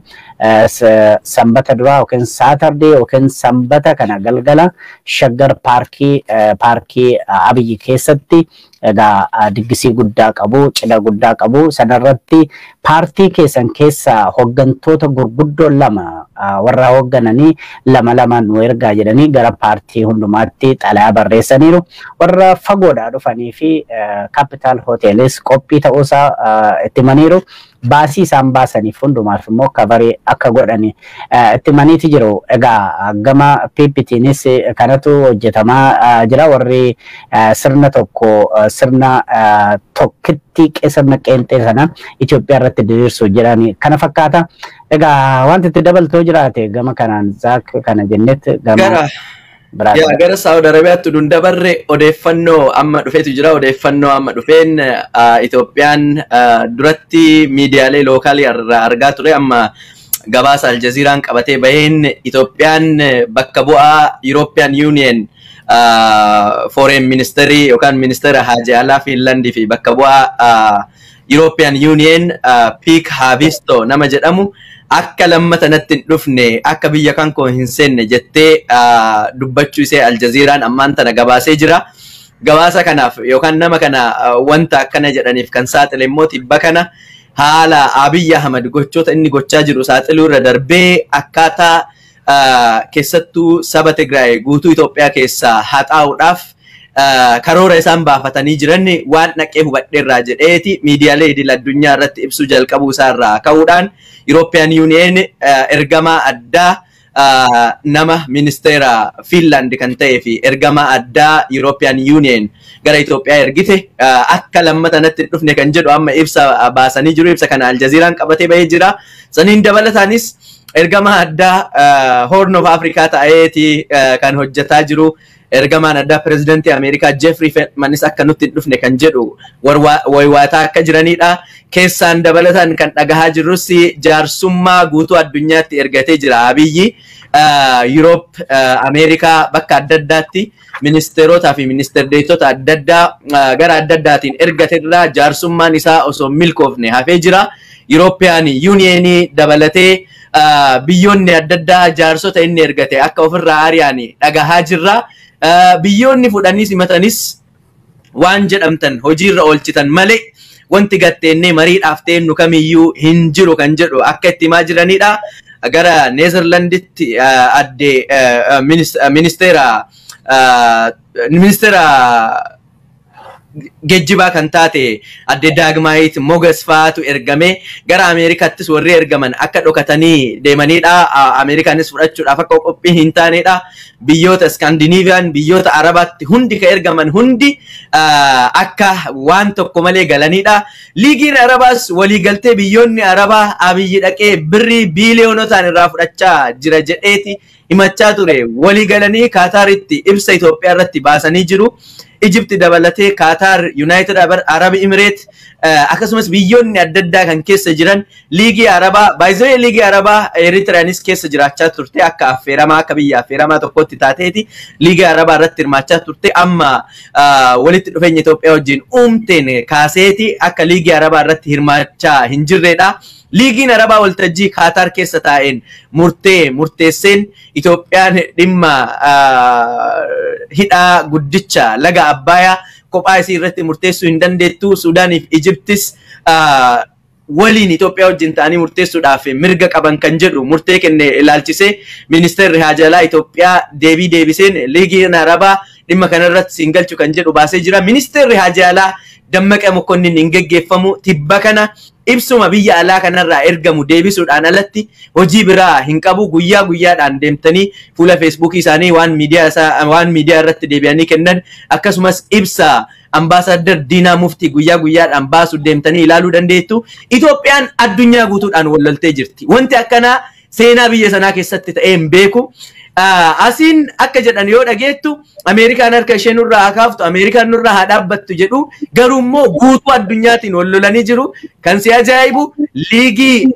Speaker 1: sanbata duraa yookiin Saturday yookiin sanbata kana galgala Shaggar Paarkii, paarkii Abiyyi keessatti egaa diggisii guddaa qabu, cidha guddaa qabu. Sanarratti paartii keessan keessaa hoggantoota gurguddoo lama warra hooggananii lama lama nu ergaa jedhanii gara paartii hundumaatti xalayaa barreessaniiru. Warra fagoodhaa dhufanii fi Capital Hoteelis qophii ta'uusaa itti himaniiru. Baasii isaan baasaniif hundumaaf immoo cover akka godhani itti himaniiti jiru. Egaa gama PPTnis kanatu hojjetamaa jira. Warri sirna tokko, sirna tokkitti, sirna qeenxee sana Itoophiyaa irratti diriirsu jedhani kana fakkaata. Egaa wanti itti dabaltoo jiraate gama kanaan Zaak kana jennetti gama
Speaker 2: Yaa gara Saawud Arabiyaatti dun dabarre odeeffannoo amma dhufeetu jira. Odeeffannoo amma dhufeen Itoophiyaan duratti miidiyaalee local irraa argaa ture, amma gabaasa Aljaziiraan qabatee baheen, Itoophiyaan bakka bu'aa European Union foreign ministerii yookaan ministeera haajaa alaa Fiinlandii fi bakka bu'aa European Union Pekka Haavisto nama jedhamu akka lammata natti hin dhufne, akka biyya kan koo hin seenne jettee dubbachuu ishee Aljaziiraan ammaan tana gabaasee jira. Gabaasa kanaaf yookaan nama kana wanta akkana jedhaniif kan saaxile immoo tibba kana haala Abiyyi Ahmad gochoota inni gochaa jiru saaxiluu irra darbee, akkaataa keessattuu saba Tigraay guutuu Itoophiyaa keessaa haxaa'uudhaaf karoora isaan baafatanii jiran waan dhaqee hubadheerraa jedheeti miidiyaalee idil addunyaa irratti ibsuu jalqabuu isaarraa ka'uudhaan, European Union ergamaa addaa nama ministeera Finland kan ta'ee fi ergamaa addaa European Union gara Itoophiyaa ergite akka lammata natti hin dhufne kan jedhu amma ibsa baasanii jiru. Ibsa kana Aljaziiraan qabatee bahee jira. Saniin dabalataanis ergamaa addaa Horn of Africa ta'eeti kan hojjetaa jiru. Ergamaan addaa pirezidantii Ameerikaa Jeffrey Feltmanis akka nutti hin dhufne kan jedhu waywaataa akka jiranidha. Keessaan dabalataan kan dhagahaa jirrus jaarsummaa guutuu addunyaatti ergatee jira Abiyyi. Yuroop, Ameerikaa bakka adda addaatti ministeerotaa fi ministeerdeetota adda addaa gara adda addaatiin ergaterraa jaarsummaan isaa osoo milkoofne hafee jira. European Unionii dabalatee biyyoonni adda addaa jaarsota inni ergate akka ofirraa ari'an dhagahaa jirra. Biyyoonni fudhanii simatanis waan jedhamtan hojiirra oolchitan malee wanti gatteennee mariidhaaf teennu kamiyyuu hin jiru kan jedhu akka itti himaa jiranidha. Gara Neezerlanditti adde ministeera geejjibaa kan taate adde Daagmaayit Mogas fa'aatu ergame. Gara Ameerikaattis warri ergaman akka dhokatanii deemanidha. Ameerikaanis fudhachuudhaaf akka qophii hin taanedha. Biyyoota Iskaandinaaviyaan, biyyoota Arabaatti hundi kan ergaman hundi akka waan tokko malee galanidha. Liigiin Arabaas waliigaltee biyyoonni Arabaa Abiyyi dhaqee birrii biiliyoonotaan irraa fudhachaa jira jedheeti himachaa ture. Waliigalanii Kaataaritti ibsa Itoophiyaa irratti baasanii jiru. Ijipti dabalatee Kaataar, United Arab Emirates, akkasumas biyyoonni adda addaa kan keessa jiran Liigii Arabaa, baay'ee Liigii Arabaa Eritiriyaanis keessa jiraachaa turte, akka affeeramaa, akka biyya affeeramaa tokkotti taateeti Liigii Arabaa irratti hirmaachaa turte. Amma walitti dhufeenya Itoophiyaa wajjin uumteen kaaseeti akka Liigii Arabaa irratti hirmaachaa hin jirredha. Liigiin Arabaa waltajjii Kaataar keessa taa'een murtee murteesseen Itoophiyaan dhimma hidhaa guddicha laga Abbayaa kophaa isii irratti murteessuu hin dandeettu. Suudaaniif Ijiptis waliin Itoophiyaa wajjin ta'anii murteessuudhaaf mirga qaban kan jedhu murtee kenne ilaalchisee ministeerri haajaa alaa Itoophiyaa deebii deebiseen liigiin Arabaa dhimma kanarratti siin galchu kan jedhu baasee jira. Ministeerri haajaa alaa Dammaqee Mokonnin hin geggeeffamu tibba kana ibsuma biyya alaa kanarraa ergamu deebisuudhaan alatti hojii biraa hin qabu. Guyyaa guyyaadhaan deemtanii fuula feesbuukii isaanii waan miidiyaa irratti deebi'anii kennan akkasumas ibsa ambaasaadar Diinaa Muftii guyyaa guyyaadhaan baasu deemtanii ilaaluu dandeettu. Itoophiyaan addunyaa guutuudhaan walloltee jirti. Wanti akkanaa seenaa biyya sanaa keessatti ta'ee hin beeku. Asiin akka jedhan yoo dhageettu Ameerikaan harka ishee nurraa haa kaaftu, Ameerikaan nurraa haa dhaabbattu jedhu, garuu immoo guutuu addunyaatiin wal lolanii jiru. Kan si ajaa'ibu liigii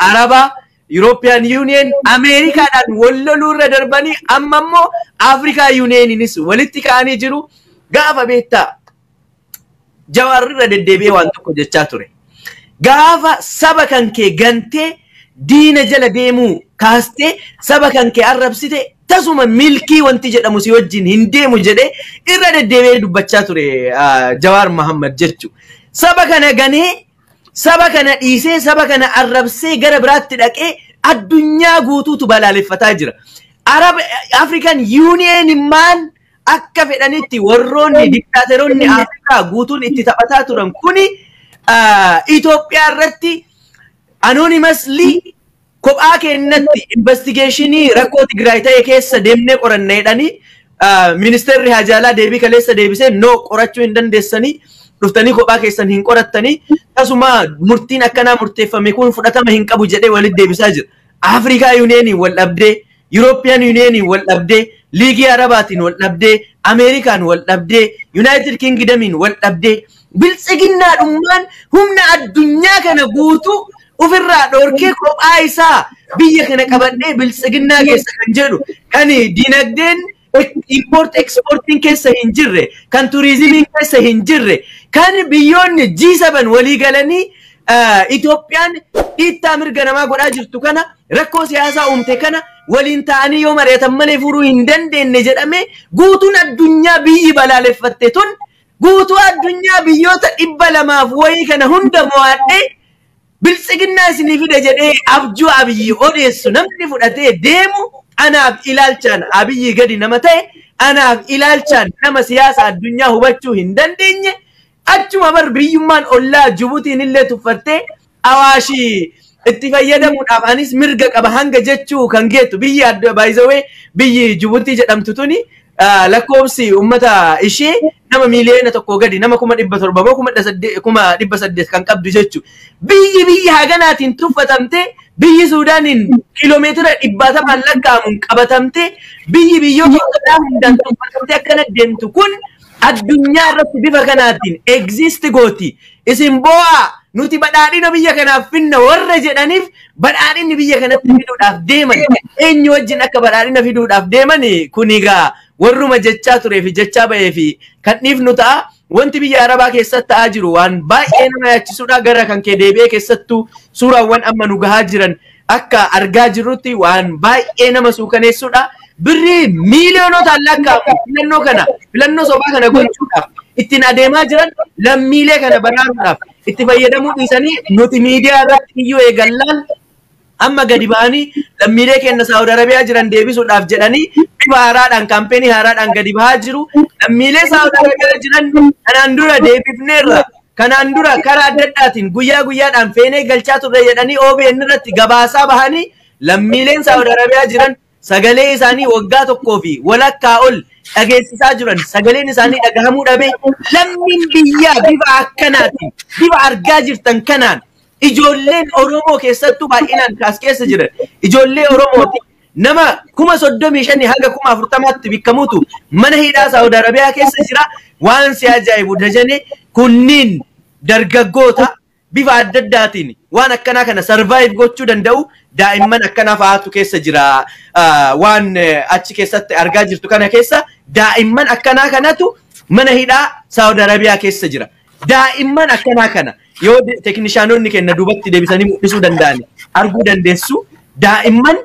Speaker 2: Arabaa, European Union, Ameerikaadhaan wal loluu irra darbanii amma immoo Afrikaa Unioninis walitti ka'anii jiru. Gaafa beektaa Jawaarri irra deddeebi'ee waan tokko jechaa ture. Gaafa saba kan kee gantee diina jala deemuu kaastee saba kan kee arrabsite tasuma milkii wanti jedhamu si wajjin hin deemu jedhee irra deddeebi'ee dubbachaa ture Jawaar Mohammad jechuudha. Saba kana ganee, saba kana dhiisee, saba kana arrabsee gara biraatti dhaqee addunyaa guutuutu balaaleffataa jira. Arab African Union maal akka fedhanitti warroonni diktaateroonni Afrikaa guutuun itti taphataa turan kuni Itoophiyaa irratti anonymously kophaa kennatti investigeeshinii rakkoo Tigraay ta'e keessa deemnee qoranna jedhanii ministeerri haajaa alaa deebii kaleessa deebisee no qorachuu hin dandeessanii dhuftanii kophaa keessan hin qorattanii tasuma murtiin akkanaa murteeffame kun fudhatama hin qabu jedhee walitti deebisaa jira. Afrikaa Yuuniyeeniin wal dhabdee, Yurooppiyaan Yuuniyeeniin wal dhabdee, Liigii Arabaatiin wal dhabdee, Ameerikaan wal dhabdee, Yuunaayitid Kingdamiin wal dhabdee, biltsiginnaadhummaan humna addunyaa kana guutuu ofirraa dhorkee kophaa isaa biyya kana qabadhee biltsiginnaa keessa kan jedhu kan dinagdeen import exportiin keessa hin jirre, kan turizimiin keessa hin jirre, kan biyyoonni G7 walii galanii Itoophiyaan dhiittaa mirga namaa godhaa jirtu kana rakkoo siyaasaa uumte kana waliin ta'anii yoo mari'atan malee furuu hin dandeenye jedhamee guutuun addunyaa biyyi balaaleffatte tun guutuu addunyaa biyyoota 200 wayii kana hunda mo'adhee biltsiginnaa isinii fide jedhee abjuu Abiyyi odeessu namni fudhatee deemu anaaf ilaalchaan Abiyyi gadi nama ta'e, anaaf ilaalchaan nama siyaasa addunyaa hubachuu hin dandeenye. Achuma bar biyyummaan ollaa Jibuutiin illee tuffattee Awaashii itti fayyadamuudhaaf anis mirga qaba hanga jechuu kan geettu biyyi adda baay'isawee biyyi Jibuutii jedhamtu tuni lakkoofsi uummata ishee nama 1 miiliyoona gadi nama 700,000 moo 800,000 kan qabdu jechuudha. Biyyi biyya haganaatiin tuffatamtee, biyyi Suudaaniin kiiloomeetira 100 lakkaa'amuun qabatamtee, biyyi biyyoota ollaa hundaan tuffatamtee akkana deemtu kun addunyaa irratti bifa kanaatiin exist gooti. Isin boo'aa nuti badhaadhina biyya kanaaf finna warra jedhaniif badhaadhinni biyya kanatti fiduudhaaf deeman eenyu wajjin akka badhaadhina fiduudhaaf deeman kun egaa warruma jechaa turee fi jechaa ba'ee fi kan dhiifnu ta'a. Wanti biyya Arabaa keessatti ta'aa jiru waan baay'ee nama yaachisudha. Gara kan kee deebi'ee keessattuu suuraawwan amma nu gahaa jiran akka argaa jirrutti waan baay'ee nama suukaneessudha. Birrii miiliyoonotaan lakkaa'amu filannoo kana filannoo sobaa kana gochuudhaaf ittiin adeemaa jiran lammiilee kana baraaruudhaaf itti fayyadamuu dhiisanii nuti miidiyaa irratti iyyuu eegallaan amma gadi ba'anii lammiilee keenya Saawud Arabiyaa jiran deebisuudhaaf jedhanii bifa haaraadhaan kaampeenii haaraadhaan gadi bahaa jiru. Lammiilee Saawud Arabiyaa jiran kanaan dura deebifneerra. Kanaan dura karaa adda addaatiin guyyaa guyyaadhaan feenee galchaa turre jedhanii OBN irratti gabaasaa bahanii lammiileen Saawud Arabiyaa jiran sagalee isaanii waggaa tokkoo fi walakkaa ol dhageessisaa jiran sagaleen isaanii dhagahamuu dhabe. Lammiin biyyaa bifa akkanaatiin bifa argaa jirtan kanaan ijoolleen Oromoo keessattuu baay'inaan kaas keessa jiran ijoollee Oromooti nama 35,000 hanga 40,000tti bikkamuutu mana hidhaa Saawud Arabiyaa keessa jira. Waan si ajaa'ibu dajane kunniin dargaggoota bifa adda addaatiin waan akkanaa kana sarvaayiv gochuu danda'u daa'imman akkanaa fa'aatu keessa jira. Waan achi keessatti argaa jirtu kana keessa daa'imman akkanaa kanatu mana hidhaa Saawud Arabiyaa keessa jira. Daa'imman akkanaa kana yoo teeknishaanonni keenya duubatti deebisanii mul'isuu danda'an arguu dandeessu. Daa'imman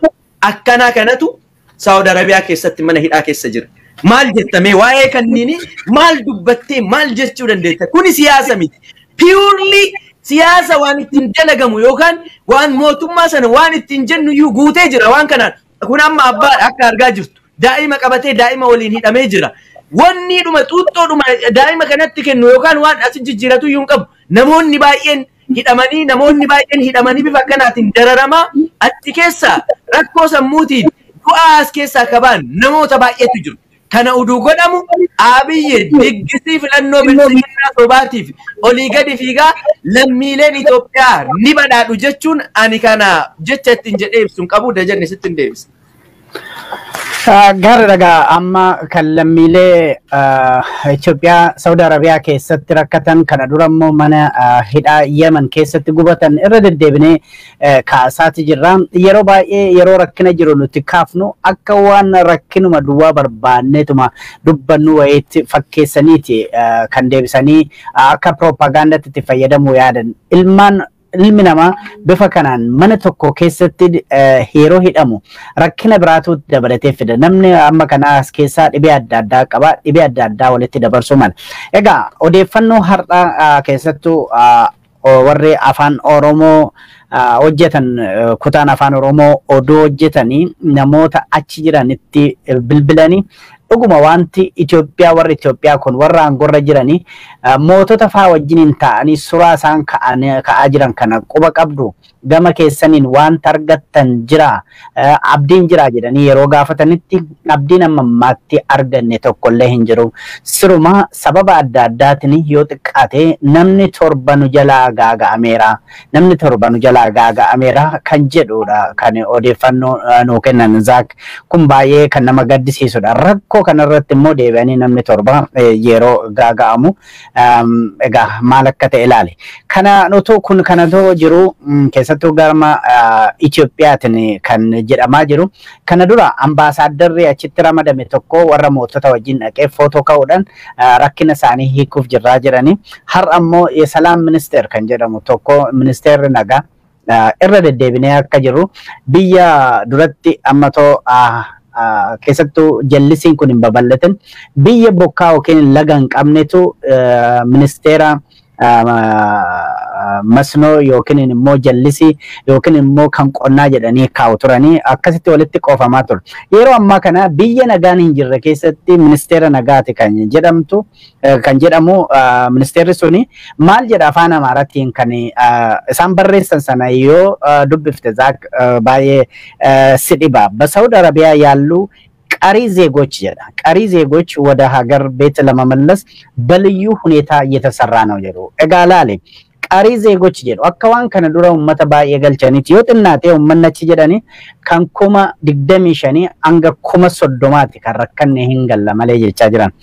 Speaker 2: akkanaa kanatu Saawud Arabiyaa keessatti mana hidhaa keessa jira. Maal jettamee waa'ee kanniini maal dubbattee maal jechuu dandeetta? Kuni siyaasa miti. Purely Siyaasa waan ittiin dalagamu yookaan waan mootummaa sana waan ittiin jennu iyyuu guutee jira waan kanaan. Kun amma abbaa akka argaa jirtu daa'ima qabatee daa'ima waliin hidhamee jira. Wanni dhuma xuuxxoodhuma daa'ima kanatti kennu yookaan waan asi jijjiiratu iyyuu hin qabu. Namoonni baay'een hidhamanii, namoonni baay'een hidhamanii bifa akkanaatiin dararamaa achi keessa rakkoo sammuutiin du'aa as keessaa qabaan namoota baay'eetu jiru. Kana uduu godhamu Abiyyi diggisii filannoo bilisiginnaa sobaatiif olii gadi fiigaa lammiileen Itoophiyaa ni badhaadhu jechuun ani kana jecha ittiin jedhee ibsu hin qabu, Dajanne sitti hin deebisa.
Speaker 1: Gaariidha egaa, amma kan lammiilee Itoophiyaa Saudi Arabiyaa keessatti rakkatan kana dura immoo mana hidhaa Yemen keessatti gubatan irra deddeebinee kaasaati jirra. Yeroo baay'ee yeroo rakkina jiru nuti kaafnu akka waan rakkinuma duwwaa barbaanneetuma dubbannu wayiitti fakkeessaniiti kan deebisanii akka piroopagaandaatti itti fayyadamuu yaadan. Ilmaan ilmi namaa bifa kanaan mana tokko keessatti yeroo hidhamu rakkina biraatu dabalatee fida. Namni amma kana as keessaa dhibee adda addaa qaba. Dhibee adda addaa walitti dabarsuu mala. Egaa odeeffannoo har'a keessattuu warri afaan Oromoo hojjetan, kutaan afaan Oromoo oduu hojjetanii namoota achi jiranitti bilbilanii, dhuguma wanti Itoophiyaa warri Itoophiyaa kun warra aangorra jiranii mootota faa wajjiniin ta'anii suuraa isaan ka'aa jiran kana quba qabdu, gama keessaniin wanta argattan jira, abdiin jira jedhanii yeroo gaafatanitti, abdiin amma ammaatti arganne tokkollee hin jiru. Siruma sababa adda addaatiin yoo xiqqaate namni 7 nu jalaa gaaga'ameera. Namni 7 nu jalaa gaaga'ameera kan jedhudha kan odeeffannoo nuu kennan, Zaak. Kun baay'ee kan nama gaddisiisudha. Rakkoo kanarratti immoo deebi'anii namni 7 yeroo gaaga'amu egaa maal akka ta'e ilaali. Kana utuu kun kanatoo jiru, keessattuu gama Itoophiyaatiin kan jedhamaa jiru, kana dura ambaasaaddarri achitti ramadame tokko warra mootota wajjin dhaqee footoo ka'uudhaan rakkina isaanii hiikuuf jirraa jedhanii, har'a immoo የሰላም ሚኒስቴር kan jedhamu tokko, ministeerri nagaa, irra deddeebinee akka jiru biyya duratti ammatoo keessattuu jallisiin kun hin babal'atin biyya bokkaa yookiin laga hin qabnetu ministeera masnoo yookiin immoo jallisii yookiin immoo kan qonnaa jedhanii kaa'u turanii akkasitti walitti qoofamaa ture. Yeroo ammaa kana biyya nagaan hin jirre keessatti ministeera nagaati kan jedhamtu kan jedhamu, ministeerri suni maal jedha? Afaan Amaaraatiin kan isaan barreessan sana yoo dubbifte, Zaak, baay'ee si dhiba. በሳውዲ አረቢያ ያሉ ቀሪ ዜጎች jedha። ቀሪ ዜጎች ወደ ሀገር ቤት ለመመለስ በልዩ ሁኔታ እየተሰራ ነው jedhu። Egaa laali, ቀሪ ዜጎች jedhu, akka waan kana dura uummata baay'ee galchaniiti. Yoo xinnaate uummanni achi jedhani kan 25,000 hanga 30,000ti kan rakkanne hin galla malee jechaa jiran.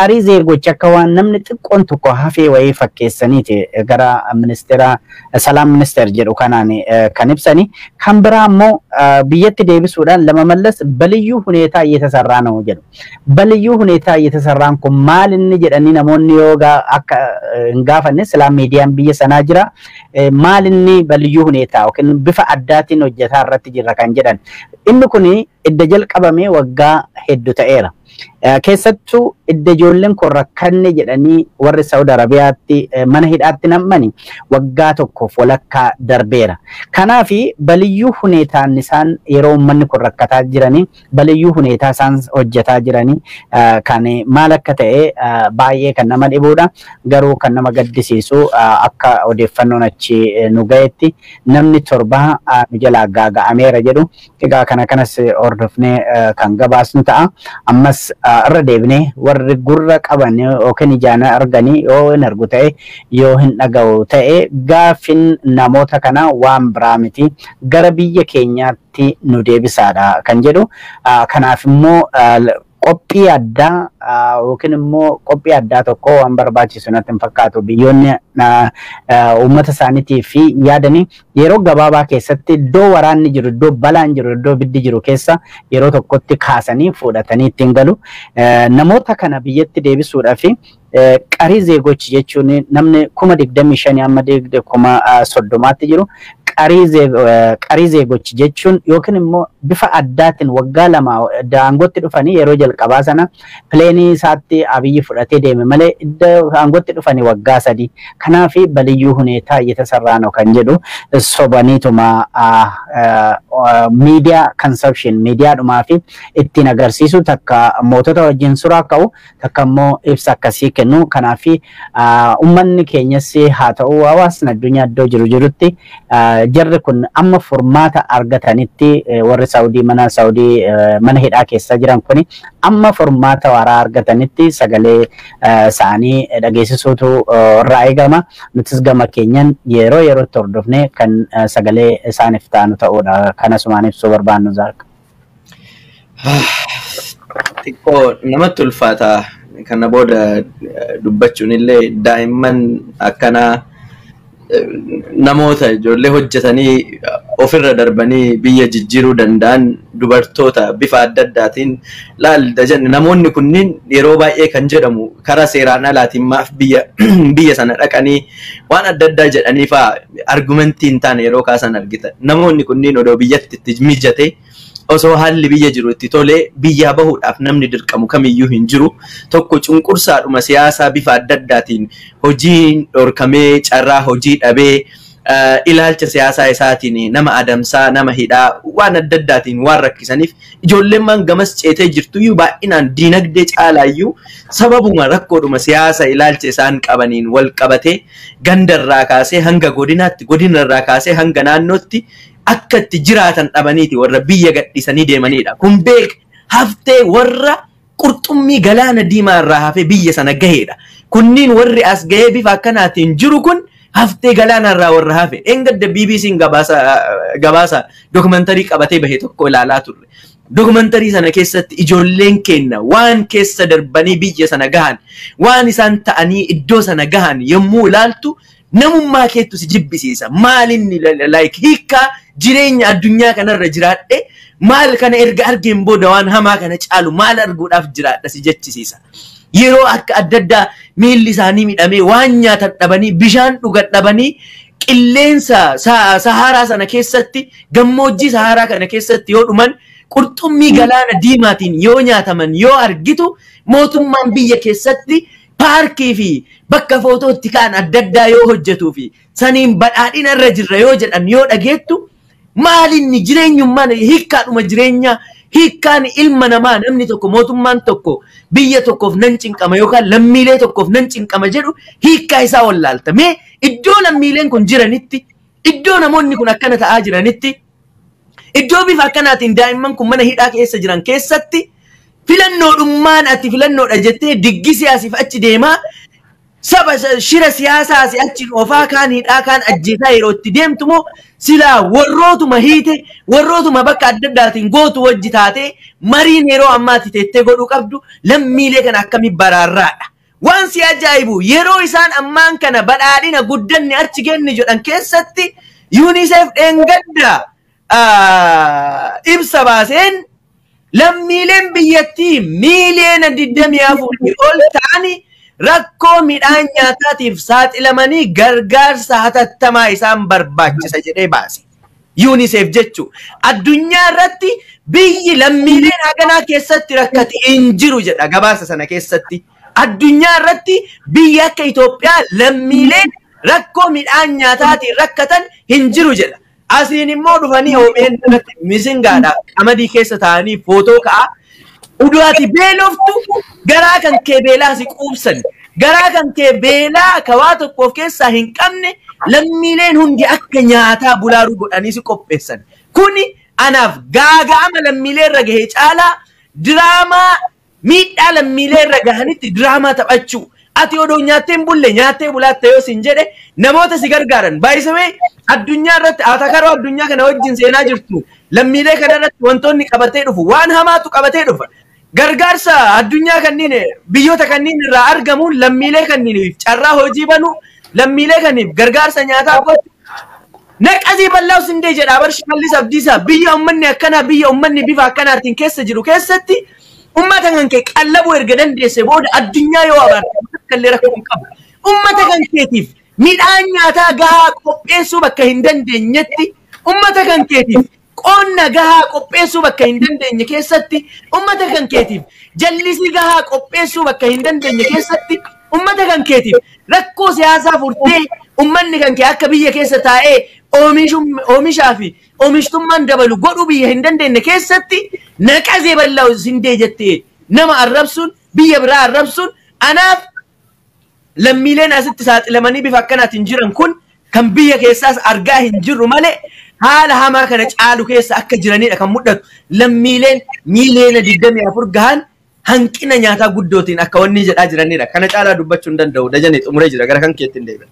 Speaker 1: ቀሪ ዜጎች akka waan namni xiqqoon tokko hafee wayii fakkeessaniiti gara ministeera ሰላም ሚኒስቴር jedhu kanaan kan ibsani. Kan biraa immoo biyyatti deebisuudhaan ለመመለስ በልዩ ሁኔታ እየተሰራ ነው jedhu. በልዩ ሁኔታ እየተሰራን kun maal inni jedhanii namoonni yoo akka hin gaafanne, silaa miidiyaan biyya sanaa jira. Maal inni በልዩ ሁኔታ yookiin bifa addaatiin hojjetaa irratti jirra kan jedhan. Inni kun idda jalqabamee waggaa hedduu ta'eera. Keessattuu idda ijoolleen kun rakkanne jedhanii warri Saudi Arabiyaatti mana hidhaatti nam'ani waggaa tokkoof walakkaa darbeera. Kanaafi በልዩ ሁኔታን isaan yeroo uummanni kun rakkataa jiranii በልዩ ሁኔታ isaan hojjetaa jiranii kan maal akka ta'e baay'ee kan nama dhibudha. Garuu kan nama gaddisiisu akka odeeffannoon achi nu ga'etti namni 7 nu jalaa gaaga'ameera jedhu. Egaa kana kanas hordofnee kan gabaasnu ta'a. Ammas irra deebinee warri gurra qaban yookiin ijaan arganii yoo hin argu ta'e, yoo hin dhaga'u ta'e, gaafin namoota kana waan biraa miti, gara biyya keenyaatti nu deebisaadha kan jedhu. Kanaaf immoo qophii addaa yookiin immoo qophii addaa tokko waan barbaachisu natti hin fakkaatu. Biyyoonni uummata isaaniitii fi yaadanii yeroo gabaabaa keessatti iddoo waraanni jiru, iddoo balaan jiru, iddoo biddi jiru keessa yeroo tokkotti kaasanii fudhatanii ittiin galu. Namoota kana biyyatti deebisuudhaaf ቀሪ ዜጎች jechuun namni 25,000 amma 30,000tti jiru. Qarii zeegochi jechuun yookiin immoo bifa addaatiin waggaa 2 aangootti dhufanii yeroo jalqabaa sana pileenii isaatti Abiyyi fudhatee deeme malee iddoo aangootti dhufanii waggaa 3. Kanaaf baliyyuu huneetaa iyyata ነው kan jedhu sobaniituma miidiyaa consumption miidiyaadhumaa fi ittiin agarsiisu takka mootota wajjin suuraa ka'u takka immoo ibsa akkasii kennu. Kanaaf uummanni keenyas haa ta'u hawaasni addunyaa iddoo jiru jirutti jarri kun amma furmaata argatanitti warri Saawudii mana Saawudii mana hidhaa keessa jiran kun amma furmaata waaraa argatanitti sagalee isaanii dhageessisuutu irraa eegama. Nutis gama keenyan yeroo yerootti hordofnee kan sagalee isaaniif taanu ta'uudha. Kanasumaan ibsuu barbaannu Zaak.
Speaker 2: Xiqqoo namatti ulfaata kana booda dubbachuun illee daa'imman akkanaa namoota ijoollee hojjetanii ofirra darbanii biyya jijjiiruu danda'an dubartoota bifa adda addaatiin laal jenna. Namoonni kunniin yeroo baay'ee kan jedhamu karaa seeraan alaatiin maaf biyya sana dhaqanii waan adda addaa jedhanii fa'aa argumentii hin taane yeroo kaasan argita. Namoonni kunniin odoo biyyatti itti mijate osoo haalli biyya jiru itti tolee biyyaa bahuudhaaf namni dirqamu kamiyyuu hin jiru. Tokko cunqursaadhuma siyaasaa bifa adda addaatiin hojiin dhorkamee carraa hojii dhabee ilaalcha siyaasaa isaatiin nama adamsaa nama hidhaa waan adda addaatiin waan rakkisaniif ijoolleen gamas ceetee jirtuyyuu baay'inaan diinagdee caalaayyuu sababuma rakkoodhuma siyaasa ilaalcha isaan qabaniin wal qabatee gandarraa kaasee hanga godinaatti godinarraa kaasee hanga naannootti akka itti jiraatan dhabaniiti warra biyya gadhiisanii deemanidha. Kun beek haftee warra qurxummii galaana diimaa irraa hafee biyya sana gaheedha. Kunniin warri as gahee bifa akkanaatiin jiru kun haftee galaana irraa warra hafe. Engadda BBC'n gabaasa dokumantarii qabatee bahe tokko ilaalaa turre. Dokumantarii sana keessatti ijoolleen keenya waan keessa darbanii biyya sana gahan, waan isaan ta'anii iddoo sana gahan yommuu ilaaltu namummaa keettu si jibbisiisa. Maalinni like hiikkaa jireenya addunyaa kanarra jiraadhe maal kana erga argeen booda waan hamaa kana caalu maal arguudhaaf jiraadha si jechisiisa. Yeroo akka adda addaa miilli isaanii miidhamee waan nyaatan dhabanii bishaan dhugan dhabanii qilleensa Saharaa sana keessatti gammoojjii Saharaa kana keessatti yoo dhuman qurxummii galaana diimaatiin yoo nyaataman yoo argitu mootummaan biyya keessatti paarkii fi bakka footootti ka'an adda addaa yoo hojjetuu fi saniin badhaadhina irra jirra yoo jedhan yoo dhageettu maalinni jireenyummaan hiikkaadhuma jireenyaa hiikkaan ilma namaa namni tokko mootummaan tokko biyya tokkoof nan cinqama yookaan lammiilee tokkoof nan cinqama jedhu hiikkaa isaa wallaalta. Mee iddoo lammiileen kun jiranitti iddoo namoonni kun akkana ta'aa jiranitti iddoo bifa akkanaatiin daa'imman kun mana hidhaa keessa jiran keessatti filannoodhummaan ati filannoodha jettee diggisii asiif achi deemaa saba shira siyaasaa asii achi oofaa kaan hidhaa kaan ajjeesaa yeroo itti deemtu moo silaa warrootuma hiite warrootuma bakka adda addaatiin gootu wajji taatee mariin yeroo ammaatti teettee godhuu qabdu lammiilee kana akkamii baraarraadha. Waan si ajaa'ibu yeroo isaan ammaan kana badhaadhina guddanni achi genne jedhan keessatti UNICEF dheengadda ibsa baaseen lammiileen biyyattii miiliyoona 24 ol ta'anii rakkoo midhaan nyaataatiif saaxilamanii gargaarsa hatattamaa isaan barbaachisa jedhee baase. UNICEF jechuun addunyaa irratti biyyi lammiileen haganaa keessatti rakkate hin jiru jedha gabaasa sana keessatti. Addunyaa irratti biyya akka Itoophiyaa lammiileen rakkoo midhaan nyaataatiin rakkatan hin jiru jedha. Asiin immoo dhufanii OBN irratti misingaadha qamadii keessa taa'anii footoo ka'a. Uduwaati beeloftu garaa kan kee beelaa si quubsan garaa kan kee beelaa ka waa tokko of keessaa hin qabne lammiileen hundi akka nyaataa bulaaruu godhanii si qopheessan. Kuni anaaf gaaga'ama lammiilee irra gahe caalaa diraamaa miidhaa lammiilee irra gahanitti diraamaa taphachuu. Ati odoo nyaattee hin bulle nyaattee bulaatte yoo siin jedhe namoota si gargaaran baay'isawee addunyaa irratti atakaroo addunyaa kana wajjin seenaa jirtu lammiilee kana irratti wantoonni qabatee dhufu waan hamaatu qabatee dhufa. Gargaarsa addunyaa kanneen biyyoota kanneen irraa argamuun lammiilee kanneeniif carraa hojii banuu lammiilee kanneeniif gargaarsa nyaataa gochuu naqasii bal'aa sindee jedha bar Shimallis Abdiisaa biyya uummanni akkanaa biyya uummanni bifa akkanaatiin keessa jiru keessatti ummata kan kee qallabuu erga dandeesse booda addunyaa yoo abaarte akka illee rakkoo hin qabu. Ummata kan keetiif
Speaker 3: Midhaan nyaataa gahaa qopheessuu bakka hin dandeenyetti ummata kan keetiif qonna gahaa qopheessuu bakka hin dandeenye keessatti ummata kan keetiif jallisii gahaa qopheessuu bakka hin dandeenye keessatti ummata kan keetiif rakkoo siyaasaa furtee ummanni kan kee akka biyya keessa taa'ee oomishaa fi oomishtummaan dabalu godhuu biyya hin dandeenye keessatti naqazee bal'aa sindee jettee nama arrabsuun biyya biraa arrabsuun anaaf lammiileen asitti saaxilamanii bifa akkanaatiin jiran kun kan biyya keessaas argaa hin jirru malee haala hamaa kana caalu keessa akka jiranidha kan mul'atu. Lammiileen miiliyoona 24 gahan hanqina nyaataa guddootiin akka wanni jedhaa jiranidha. Kana caalaa dubbachuu hin danda'u. Dajanii xumuree jira. Gara kan keetti hin deebi'e.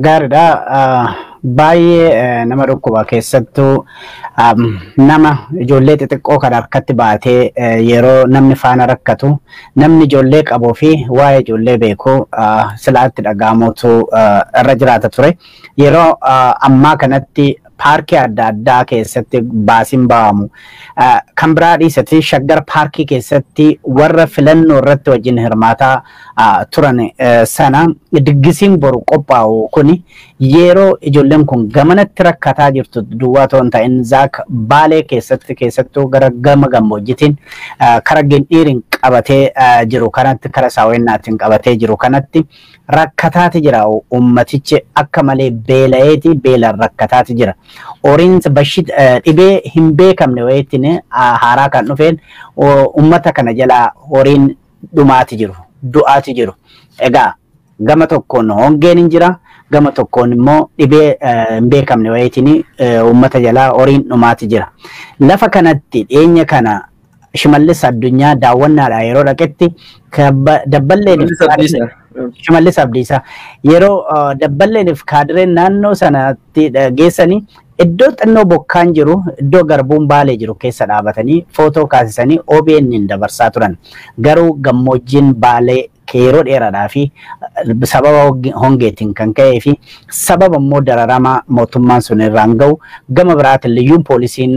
Speaker 1: Gaariidha. Baay'ee nama dhukkuba keessattuu nama ijoollee xixiqqoo kan harkatti baatee yeroo namni faana rakkatu namni ijoollee qabuu fi waa'ee ijoollee beeku silaatti dhaga'amuutu irra jiraata ture. Yeroo ammaa kanatti paarkii adda addaa keessatti baasiin ba'amu. Kan biraa dhiisati Shaggar paarkii keessatti warra filannoo irratti wajjin hirmaataa turan sana diggisiin boru qophaa'u kuni yeroo ijoolleen kun gamanatti rakkataa jirtu duwwaa otoo hin ta'in Zaak Baalee keessatti keessattuu gara gama gammoojjitiin kara Gindhiiriin qabatee jiru kanatti kara Saawwennaatiin qabatee jiru kanatti rakkataati jira. Ummatichi akka malee beela'eeti beelaan rakkataati jira. Horiin dhibee hin beekamne wayiitiin haaraa kan dhufeen ummata kana jalaa horiin dhumaati jiru, du'aati jiru. Egaa gama tokkoon hongeen hin jira, gama tokkoon immoo dhibee hin beekamne wayiitiin ummata jalaa horiin dhumaati jira. Lafa kanatti dhiyeenya kana Shimallis Addunyaa daawwannaadha yeroo dhaqetti dabballeen Shimallis Abdiisaa yeroo dabballeeniif kaadireen naannoo sanatti geessanii iddoo xinnoo bokkaan jiru iddoo garbuun Baalee jiru keessa dhaabatanii footoo kaasisanii OBN dabarsaa turan. Garuu gammoojjiin Baalee yeroo dheeraadhaa fi sababa hongeetiin kan ka'ee fi sababa immoo dararama mootummaan sun irraan ga'u gama biraatiin liyyuun poolisiin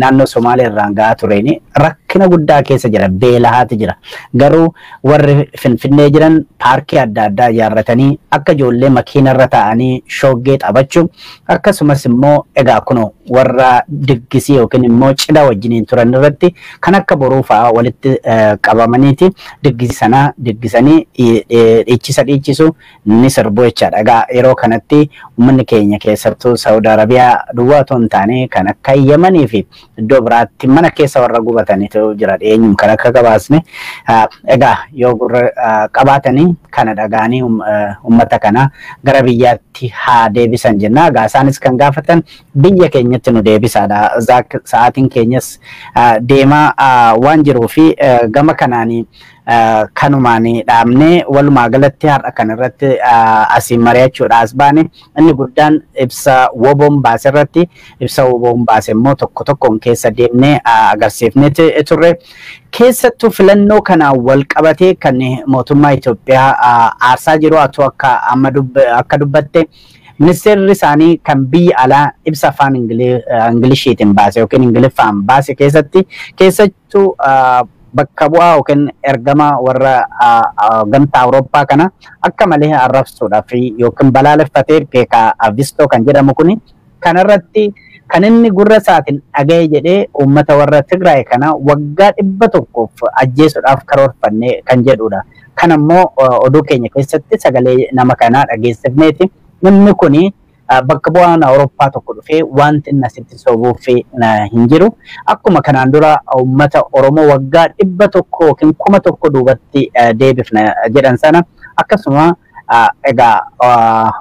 Speaker 1: naannoo Somaalee irraan ga'aa tureen rakkina guddaa keessa jira, beelahaati jira. Garuu warri Finfinnee jiran paarkii adda addaa ijaarratanii akka ijoollee makiinarra taa'anii shoggee taphachuu akkasumas immoo egaa kunoo warra diggisii yookiin immoo cidha wajjiniin turan irratti kan akka boruu fa'aa walitti qabamaniiti diggisii sana diggisanii dhiichisa dhiichisu ni sirbu jechaadha. Egaa yeroo kanatti uummanni keenya keessattuu Saawud Arabiyaa duwwaa otoo hin taane kan akka Yemanii fi iddoo biraatti mana keessa warra gubataniitu jira dhiyeenyum kan akka gabaasne. Egaa yoo gurra qabaatanii kana dhaga'anii uummata kana gara biyyaatti haa deebisan jenna. Egaa isaanis kan gaafatan biyya keenyatti nu deebisaadha. Sa'aatiin keenyas deemaa waan jiruu fi gama kanaanii kanumaan dhaabnee walumaa galatti har'a kan irratti asiin mari'achuudha as baane. Inni guddaan ibsa woboon baase irratti ibsa woboon baase immoo tokko tokkoon keessa deemnee agarsiifnee turre. Keessattuu filannoo kanaan wal qabatee kan mootummaa Itoophiyaa aarsaa jiru atu akka amma akka dubbatte ministeerri isaanii kan biyya alaa ibsa afaan Ingiliishiitiin baase yookiin Ingiliffaan baase keessatti keessattuu bakka bu'aa yookiin ergama warra gamtaa Awurooppaa kana akka malee arrabsuudhaaf yookiin balaaleffatee Peekaa Avistoo kan jedhamu kuni kanarratti kan inni gurra isaatiin dhaga'e jedhee uummata warra Tigraay kana waggaa 100 ajjeesuudhaaf karoorfanne kan jedhudha. Kan ammoo oduu keenya keessatti sagalee nama kanaa dhageessifneeti. Namni kuni bakka bu'aan Awurooppaa tokko dhufee wanti inni asitti sobuuf hin jiru. Akkuma kanaan dura uummata Oromoo waggaa 100 yookiin 1000 duubatti deebifna jedhan sana akkasuma egaa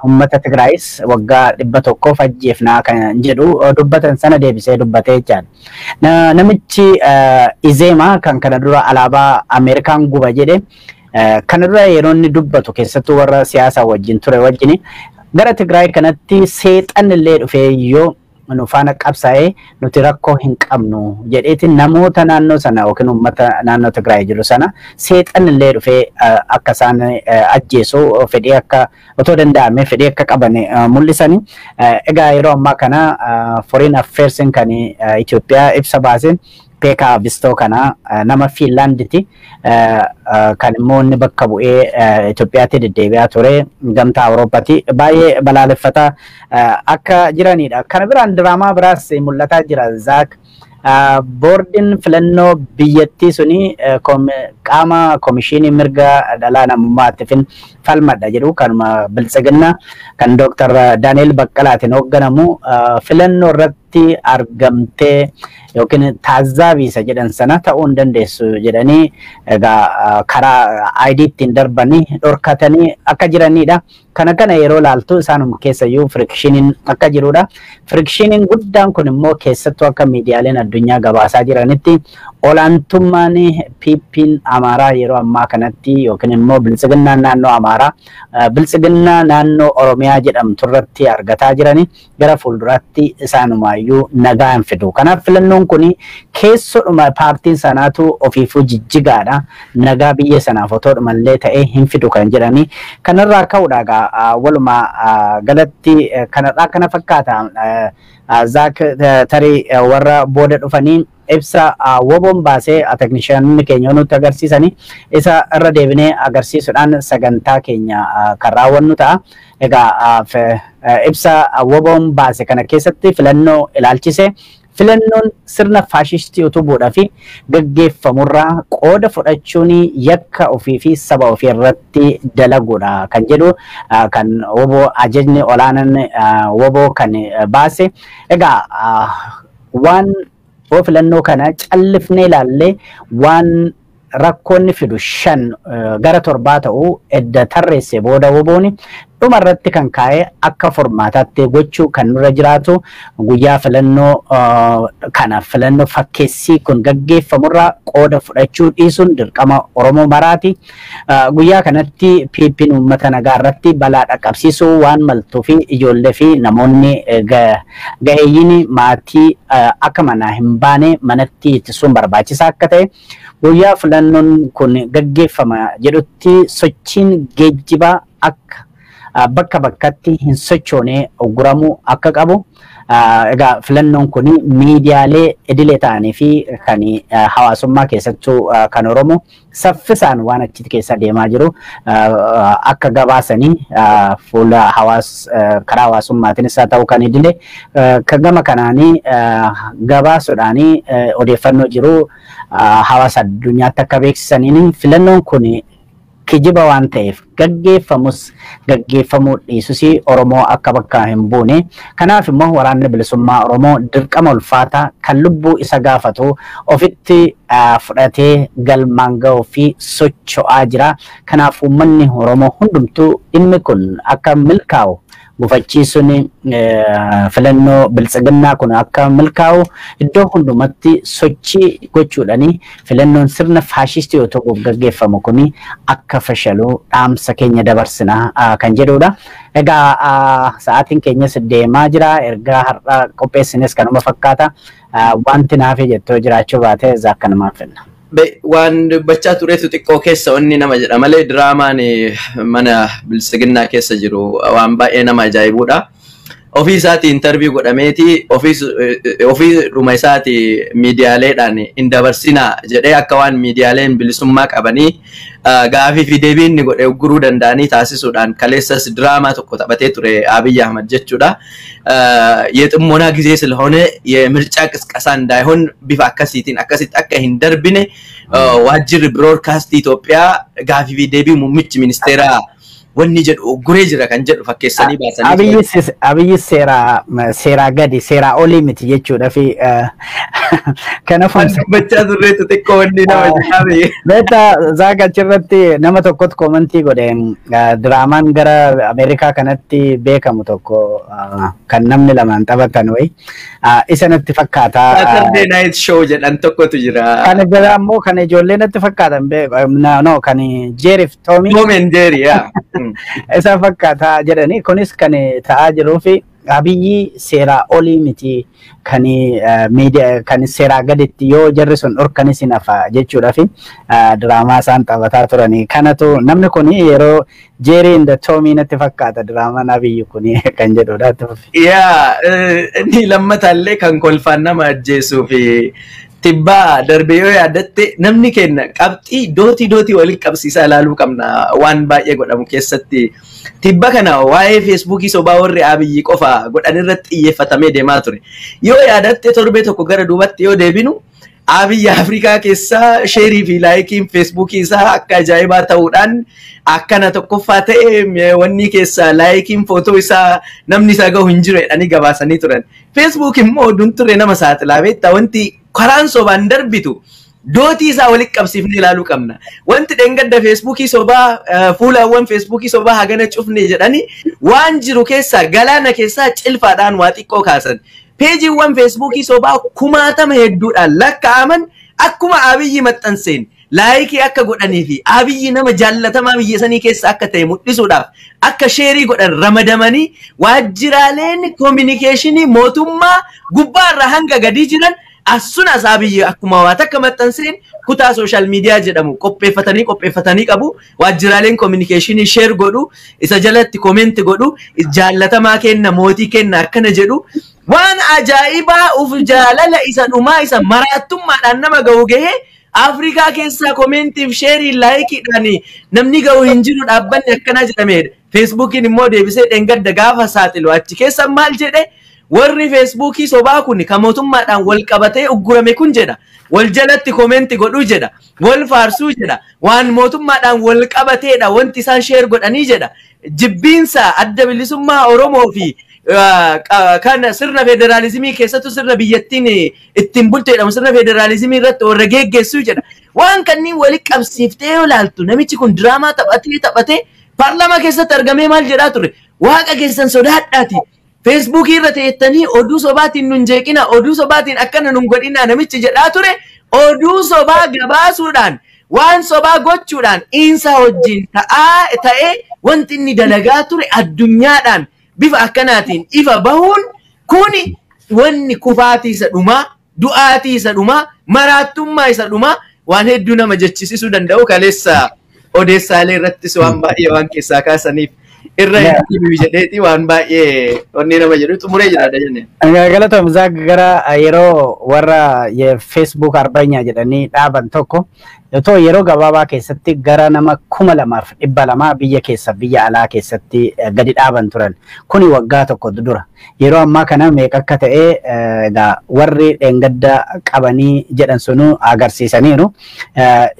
Speaker 1: uummata Tigraayis waggaa 100 ajjeefnaa kan jedhu dubbatan sana deebisee dubbatee jechaadha. Namichi Izeemaa kan kana dura alaabaa Ameerikaan guba jedhe kana dura yeroo inni dubbatu keessattuu warra siyaasaa wajjin ture wajjin gara Tigraay kanatti seexan illee dhufee yoo nu faana qabsaa'ee nuti rakkoo hin qabnu jedheeti namoota naannoo sana yookiin uummata naannoo Tigraay jiru sana seexan illee dhufee akka isaan ajjeesu fedhii akka otoo danda'ame fedhii akka qaban mul'isani. Egaa yeroo ammaa kana Foreign Affairs kan Itoophiyaa ibsa baase Peekaa Haavisto kana nama Fiinlaanditi kan immoo inni bakka bu'ee Itoophiyaatti deddeebi'aa ture gamtaa Awurooppaatti baay'ee balaaleffataa akka jiranidha. Kana biraan diraamaa biraas mul'ataa jira Zaak. Boordiin filannoo biyyattii suni qaama komishinii mirga dhala namummaatiif falmadha jedhu kanuma biltsiginnaa kan Dooktar Daani'el Baqqalaatiin hoogganamu filannoo irratti argamtee yookiin taazzaabii isa jedhan sana ta'uu hin dandeessu jedhanii egaa karaa ID ittiin darbanii dhorkatanii akka jiranidha. Kana yeroo laaltu isaanuma keessayyuu firikshiniin akka jirudha. Firikshiniin guddaan kun immoo keessattuu akka miidiyaaleen addunyaa gabaasaa jiranitti olaantummaan PP'n Amaaraa yeroo ammaa kanatti yookiin immoo biltsiginnaan naannoo Amaaraa biltsiginnaa naannoo Oromiyaa jedhamtu irratti argataa jirani gara fuulduraatti isaanumaayyuu nagaa hin fidu. Kanaaf filannoon kun keessodhuma paartiin sanaatu ofiifuu jijjigaadha. Nagaa biyya sanaaf otoodhuma illee ta'ee hin fidu kan jedhani. Kanarraa ka'uudha egaa walumaa galatti kanarraa kana fakkaata. Zaak tarii warra booda dhufanii ibsa woboon baasee teknishaanonni keenya nutti agarsiisanii isa irra deebinee agarsiisuudhaan sagantaa keenya kan raawwannu ta'a. Egaa ibsa woboon baase kana keessatti filannoo ilaalchise filannoon sirna faashistii utubuudhaa fi gaggeeffamurraa qooda fudhachuun yakka ofii fi saba ofii irratti dalaguudha kan jedhu kan woboo ajajni olaanaan woboo kan baase. Egaa waan filannoo kana callifnee ilaallee waan rakkoonni fidu 5 gara 7 ta'u edda tarreesse booda wobooni dhuma irratti kan kaa'e akka formaataatti gochuu kan nurra jiraatu guyyaa filannoo kana filannoo fakkeessii kun gaggeeffamurraa qooda fudhachuu dhiisuun dirqama Oromoo maraati. Guyyaa kanatti PP'n uummata nagaa irratti balaa dhaqqabsiisuu waan maltuu fi ijoollee fi namoonni gaheeyyiin maatii akka manaa hin baane manatti ittisuun barbaachisaa akka ta'e guyyaa filannoon kun gaggeeffama jedhutti sochiin geejjibaa akka bakka bakkatti hin sochoone uguramuu akka qabu. Egaa filannoon kun miidiyaalee idilee ta'anii fi kan hawaasummaa keessattuu kan Oromoo saffisaan waan achitti keessa deemaa jiru akka gabaasanii fuula karaa hawaasummaatiinis haa ta'u kan idilee kan gama kanaanii gabaasuudhaanii odeeffannoo jiru hawaasa addunyaatti akka beeksisaniin filannoon kun kijiba waan ta'eef gaggeeffamus gaggeeffamuu dhiisus Oromoo akka bakka hin buune. Kanaaf immoo waraanni bilisummaa Oromoo dirqama ulfaataa kan lubbuu isa gaafatu ofitti fudhatee galmaan ga'uu fi socho'aa jira. Kanaaf uummanni Oromoo hundumtuu dhimmi kun akka milkaa'u gufachiisuun filannoo biltsiginnaa kun akka milkaa'u iddoo hundumatti sochii gochuudhaan filannoon sirna faashistii yoo ta'uuf gaggeeffamu kun akka fashalu dhaamsa keenya dabarsinaa kan jedhudha. Egaa sa'aatiin keenyas deemaa jira. Ergaa har'a qopheessines kanuma fakkaata. Wanti naaf jettoo jiraachuu baate akkanumaan finna.
Speaker 2: Waan dubbachaa turetu xiqqoo keessa wanni nama jedha malee diraamaan mana biltsiginnaa keessa jiru waan baay'ee nama ajaa'ibudha. Ofii isaatii intarviyu godhameeti ofii dhuma isaatii miidiyaaleedhaan hin dabarsinaa jedhee akka waan miidiyaaleen bilisummaa qabanii gaafii fi deebii inni godhe ugguruu danda'anii taasisuudhaan kaleessas diraamaa tokko taphatee ture Abiy Ahmad jechuudha. የጥሞና ጊዜ ስለሆነ የምርጫ ቅስቀሳ እንዳይሆን bifa akkasiitiin akkasitti akka hin darbine waajjirri biroodkaastii Itoophiyaa gaafii fi deebii muummichi ministeeraa wanni jedhu ugguree jira kan jedhu fakkeessanii baasanii.
Speaker 1: Abiyyi seeraa gadi seeraa olii miti jechuudha fi kanaaf
Speaker 2: dubbachaa turreetu xiqqoo wanni nama jedhame.
Speaker 1: Beektaa Zaak achirratti nama tokkotu koomantii godhe diraamaan gara Ameerikaa kanatti beekamu tokko kan namni lamaan taphatan wayi isa natti fakkaata.
Speaker 2: Saturday Night Show jedhan tokkotu jira.
Speaker 1: Kan biraa immoo kan ijoollee natti fakkaatan no kan Jerry fi Tommy.
Speaker 2: Tom and Jerry yaa.
Speaker 1: Isa fakkaata jedhanii kunis kan ta'aa jiruu fi Abiyyi seeraa olii miti kan miidiyaa kan seeraa gaditti yoo jarri sun dhorkanis hin hafa jechuudha fi diraamaa isaan taphataa turanii. Kanatu namni kun yeroo Jerry and Tommy natti fakkaata diraamaan Abiyyi kun kan jedhudha.
Speaker 2: Yaa inni lammataallee kan kolfaan nama ajjeesuu fi Tibbaa darbee yoo yaadatte, namni kenna qabxii dootii dootii walitti qabsiisaa ilaaluu qabna waan baay'ee godhamu keessatti. Tibba kana waa'ee Feesbuukii sobaa warri Abiyyi qofa godhan irratti xiyyeeffatamee deemaa ture. Yoo yaadatte, torbee tokko gara duubatti yoo deebinu, Abiyyi Afrikaa keessaa share fi likeiin Feesbuukii isaa akka ajaa'ibaa ta'uudhaan akkana tokkoffaa ta'e, wanni keessaa likeiin footoo isaa namni isaa gahu hin jiru jedhanii gabaasanii turan. Feesbuuk immoo oduun ture nama saaxilaa beektaa, wanti karaan sobaan darbitu dootii isaa walitti qabsiifnee ilaaluu qabna. Wanti dheengadda Feesbuukii sobaa, fuulawwan Feesbuukii sobaa hagana cufne jedhanii waan jiru keessaa, galaana keessaa cilfaadhaan waa xiqqoo kaasan. Peejiiwwan Feesbuukii sobaa kumaatama hedduudhaan lakkaa'aman akkuma Abiyyi maxxanseen like akka godhanii fi Abiyyi nama jaallatamaa biyya sanii keessa akka ta'e mul'isuudhaaf akka share godhan ramadamanii, waajjiraaleen koominikeeshinii mootummaa gubbaarraa hanga gadii jiran asunas Abiyyi akkuma waa takka maxxanseen kutaa social media jedhamu qopheeffatanii qopheeffatanii qabu. Waajjiraaleen koominikeeshinii share godhu, isa jalatti comment godhu, jaallatamaa kenna, mootii kenna akkana jedhu. Waan ajaa'ibaa uf jaalala isa dhumaa isa maraattummaadhaan nama ga'u gahee, Afrikaa keessaa commentiif share likeiidhaan namni ga'u hin jiru dhaabbanni akkanaa jedhamedha. Feesbuukiin immoo deebisee dheengadda gaafa saaxilu achi keessa maal jedhe? Warri Feesbuukii sobaa kun kan mootummaadhaan wal qabatee uggurame kun jedha. Wal jalatti comment godhuu jedha. Wal faarsuu jedha. Waan mootummaadhaan wal qabateedha wanti isaan share godhanii jedha. Jibbiinsa Adda Bilisummaa Oromoo fi kan sirna federaalizimii keessattuu sirna biyyattiin ittiin bultu jedhamu, sirna federaalizimii irratti warra geggeessuu jedha. Waan kanneen walitti qabsiiftee yoo ilaaltu, namichi kun diraamaa taphatee taphatee paarlaamaa keessatti argamee maal jedhaa ture? Waaqa keessan sodaadhaati. Feesbuukii irra teettanii oduu sobaatiin nun jeeqina, oduu sobaatiin akkana nun godhina namichi jedhaa ture, oduu sobaa gabaasuudhaan, waan sobaa gochuudhaan insa wajjin ta'aa ta'ee wanti inni dalagaa ture addunyaadhaan bifa akkanaatiin ifa bahuun kuni wanni kufaatii isa dhumaa, du'aatii isa dhumaa, maraattummaa isa dhumaa waan hedduu nama jechisiisuu danda'u. Kaleessa odeessaalee irrattis waan baay'ee waan keessaa kaasaniif irra hin jedheeti waan baay'ee wanni nama jedhu xumuree jira jenne.
Speaker 1: Galatoom Zaak. Gara yeroo warra Facebook Arbanyaa jedhanii dhaaban tokko otoo yeroo gabaabaa keessatti gara nama 2,200 biyya keessa biyya alaa keessatti gadi dhaaban turan. Kuni waggaa tokko dura. Yeroo ammaa kana meeqa akka ta'e egaa warri dheengadda qabanii jedhan sunuu agarsiisaniiru.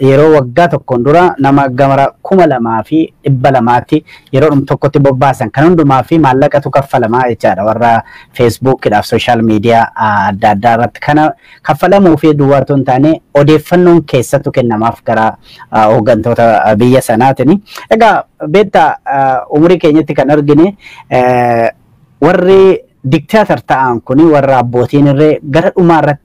Speaker 1: Yeroo waggaa tokkoon dura nama gara 2,200tti yeroo dhum tokkotti bobbaasan. Kan hundumaa fi maallaqatu kaffalamaa jechaadha warra Feesbuukidhaaf social media adda addaa irratti. Kana kaffalamuu fi duwwaa otoo hin taane odeeffannoon keessattu kennamaaf gara hooggantoota biyya sanaatiin. Egaa beektaa, umurii keenyatti kan argine warri dictator ta'an kuni, warra abbootiin irree gara dhumaa irratti